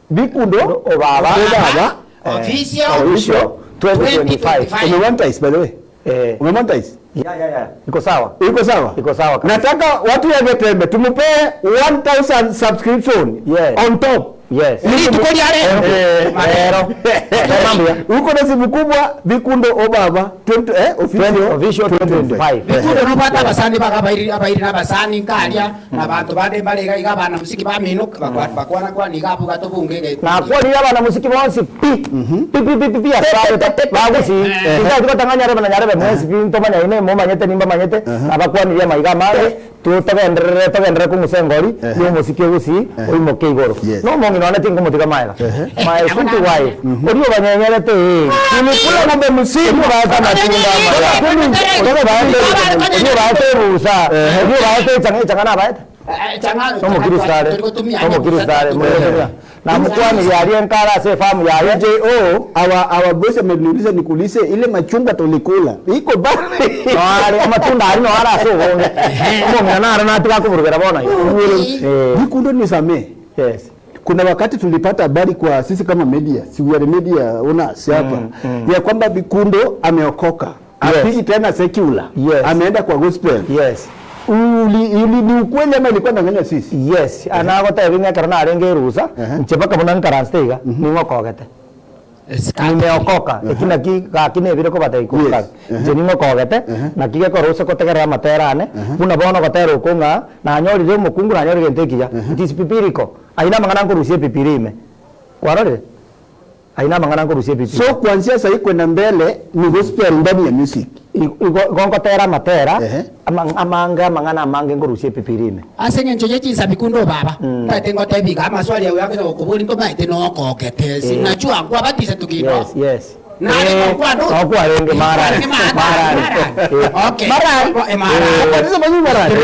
Bikundo Obaba Obaba Official Official 2025 2025. Umemonetize by the way. eh Umemonetize? ya ya ya iko sawa Iko sawa? Iko sawa kabisa. Nataka watu ya Getembe tumpe 1000 subscription Yes. on top. yes Rituko ria rero. Eh, rero. Rero. Soma mbuya. Uko na simu kubwa Bikundo Obaba 20 eh official Official 2025. Bikundo nobwate abasani baga abairi abairi na abasani nkaria na abanto bande mbare iga iga abana mosiki bamino bakwana kwana iga abwo gatobunge iga ekundi. Nakwanire abana mosiki bonsi pi pi pi pi pi pi ase abete bagusii tintaeti gotang'ana nyarebe na nyarebe mwensi pi ntomanyaine momanyete nimbamanyete nabakwanirie amaiga amange Togenderere togenderere kong'usa engori y'omosiki ogusii oimoke igoro. Yes. Nomong'ina one tinkomotiga maega. My sweet wife, oria obanyenyerete ee. Nilikula ng'ombe mzima. Oria obaete amatunda amaya. Oria obaete oria obaete ebusa. Oria obaete echang'a echang'a nabaete? Nomokristo are, nomokristo are, morigotumia. Namokwanirie aria enkare ase efamu yaye. JO, our, our boss ameniuliza nikuulize ile machungwa tulikula iko bado? Noare amatunda aria noare ase obonge. Omong'ina naro natiga akoburugera bono iga. Eh. Bikundo nisamee. Yes. Kuna wakati tulipata habari kwa sisi kama media, si we are media owners hapa ya kwamba Bikundo ameokoka. Yes. Apigi tena secular. Yes. Ameenda kwa gospel. Yes. Uli, ili, ni ukweli ama ilikuwa danganya sisi? Yes, anagotebia ng'a ekero narenge erusa, inche mpaka buna nkaransete iga, ning'okogete. Nimeokoka, eki naki gaki nebire kobatebia Yes. koka. Inche ning'okogete, naki gekora ose kotegerera amatera ane, buna bono ogotera okwo ng'a nanyorire omokungu nanyorire egento ekiya, it is biblical. Ayio namang'ana nkorusia ebibilia ime. Kwarorire? Ayio namang'ana nkorusia ebibilia. So kuanzia sahi kwenda mbele ni gospel ndani ya music. Igo igo ngotera amatera, Ehe. ama- amange amang'ana amange nkorusia ebibilia ime. Ase eng'encho ye chinsabi kunde obaba, ntaete ngotebi iga, amaswali aye agocha gokoboria ntomaete nokogete, sinachua nkwabatise tokino. Yes, yes. Nare Eh, gokwana noo kwarenge marani. Kwarenge marani. Marani. Eh. Okay. Marani. Eh, marani. Kabisa manyu marani.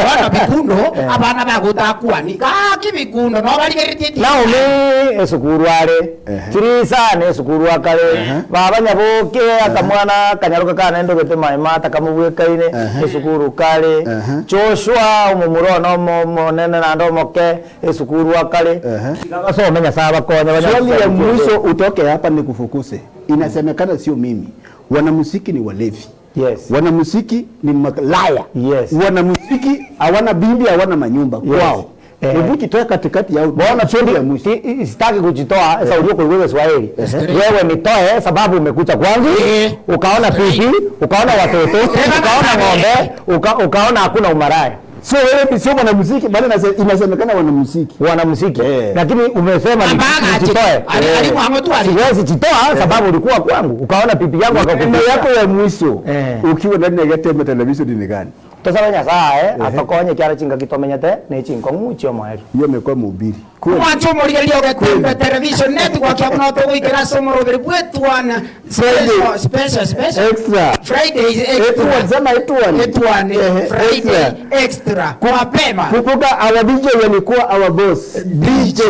Bono bikundo, abana bagotakwani, gaki bikundo, nobarigeretie ti- Naomi esukuru are, Tirisa nesukuru akare, baba nyaboke akamwana akanyaroka kane ndogete maema takamobwekaine esukuru kare, Joshua omomura one omo- omonene naende omoke esukuru akare, tiga basome Nyasaye abakonye banyare Swali ya chisemi mwisho chiaye. utoke hapa nikufukuse. Inasemekana sio mimi. Wanamuziki ni walevi. Yes. Wanamuziki ni malaya. Yes. Wanamuziki hawana bibi, hawana manyumba Yes. kwao. Eh. Hebu jitoe katikati yao. Bona Swali ya mwisho. sitaki kujitoa sasa ulio kwa Kiswahili. Wewe nitoe sababu umekuja kwangu, Eh. ukaona pipi, ukaona watoto, ukaona ng'ombe, ukaona hakuna umaraya. So wewe ni sio mwanamuziki bali inasemekana wanamuziki. Wanamuziki. Eh. Lakini umesema Ambaga ati- nijitoe. ali- ali tu ali. Siwezi jitoa sababu ulikuwa kwangu, ukaona pipi yangu Neno akakupiga. yako ya mwisho Eh. ukiwa ndani ya Getembe television ni gani? Tosabe Nyasaye atokonye kiara chingaki tomenyete ne chinkong'u chiomoerio. Hiyo amekuwa mhubiri. Kweli. Mwancho omorigereria ogetembe television network yabu no togoikera ase omoroberi bwetwana special special special Extra. Friday is extra Etuan, sema etuan. Etuan, Ehe, Friday extra. extra mapema Kumbuka our DJ walikuwa our boss DJ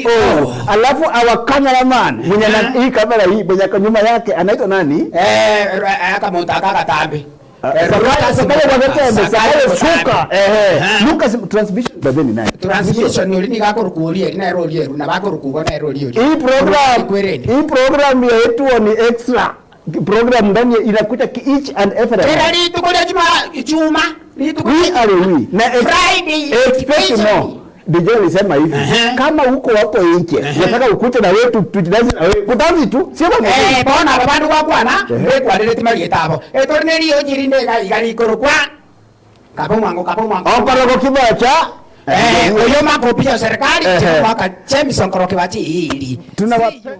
O. Alafu our cameraman mwenye na hii kamera hii mwenye ako nyuma yake anaitwa nani? eh akamuntu akagatambi Sakayo Sakayo wa Getembe, Sakayo Shuka. Ehe. Lucas transmission babe ni nani? transmission ori niga akorukuoria eri nere oria eru nabo akorukugo nere oria oria Hii program Kwerende. hii program ya Etuan ni extra program ndani inakuja ki- each and every Era rituko ria juma chuma rituko we are we na ex- Friday expect more. DJ alisema hivi Ehe. kama uko hapo nje nataka ukute na wewe tujidansi na wewe kudansi tu sio mambo Eh, bono aba bandu gwakwana bekwarire timariete abo etori nerio jirinde iga rikorokwa kaba omwango kaba omwango okorogo kibacha Eh, oyo makopia serikali Ehe. chimwaka Jameson koroki bachiiri Tunawapenda.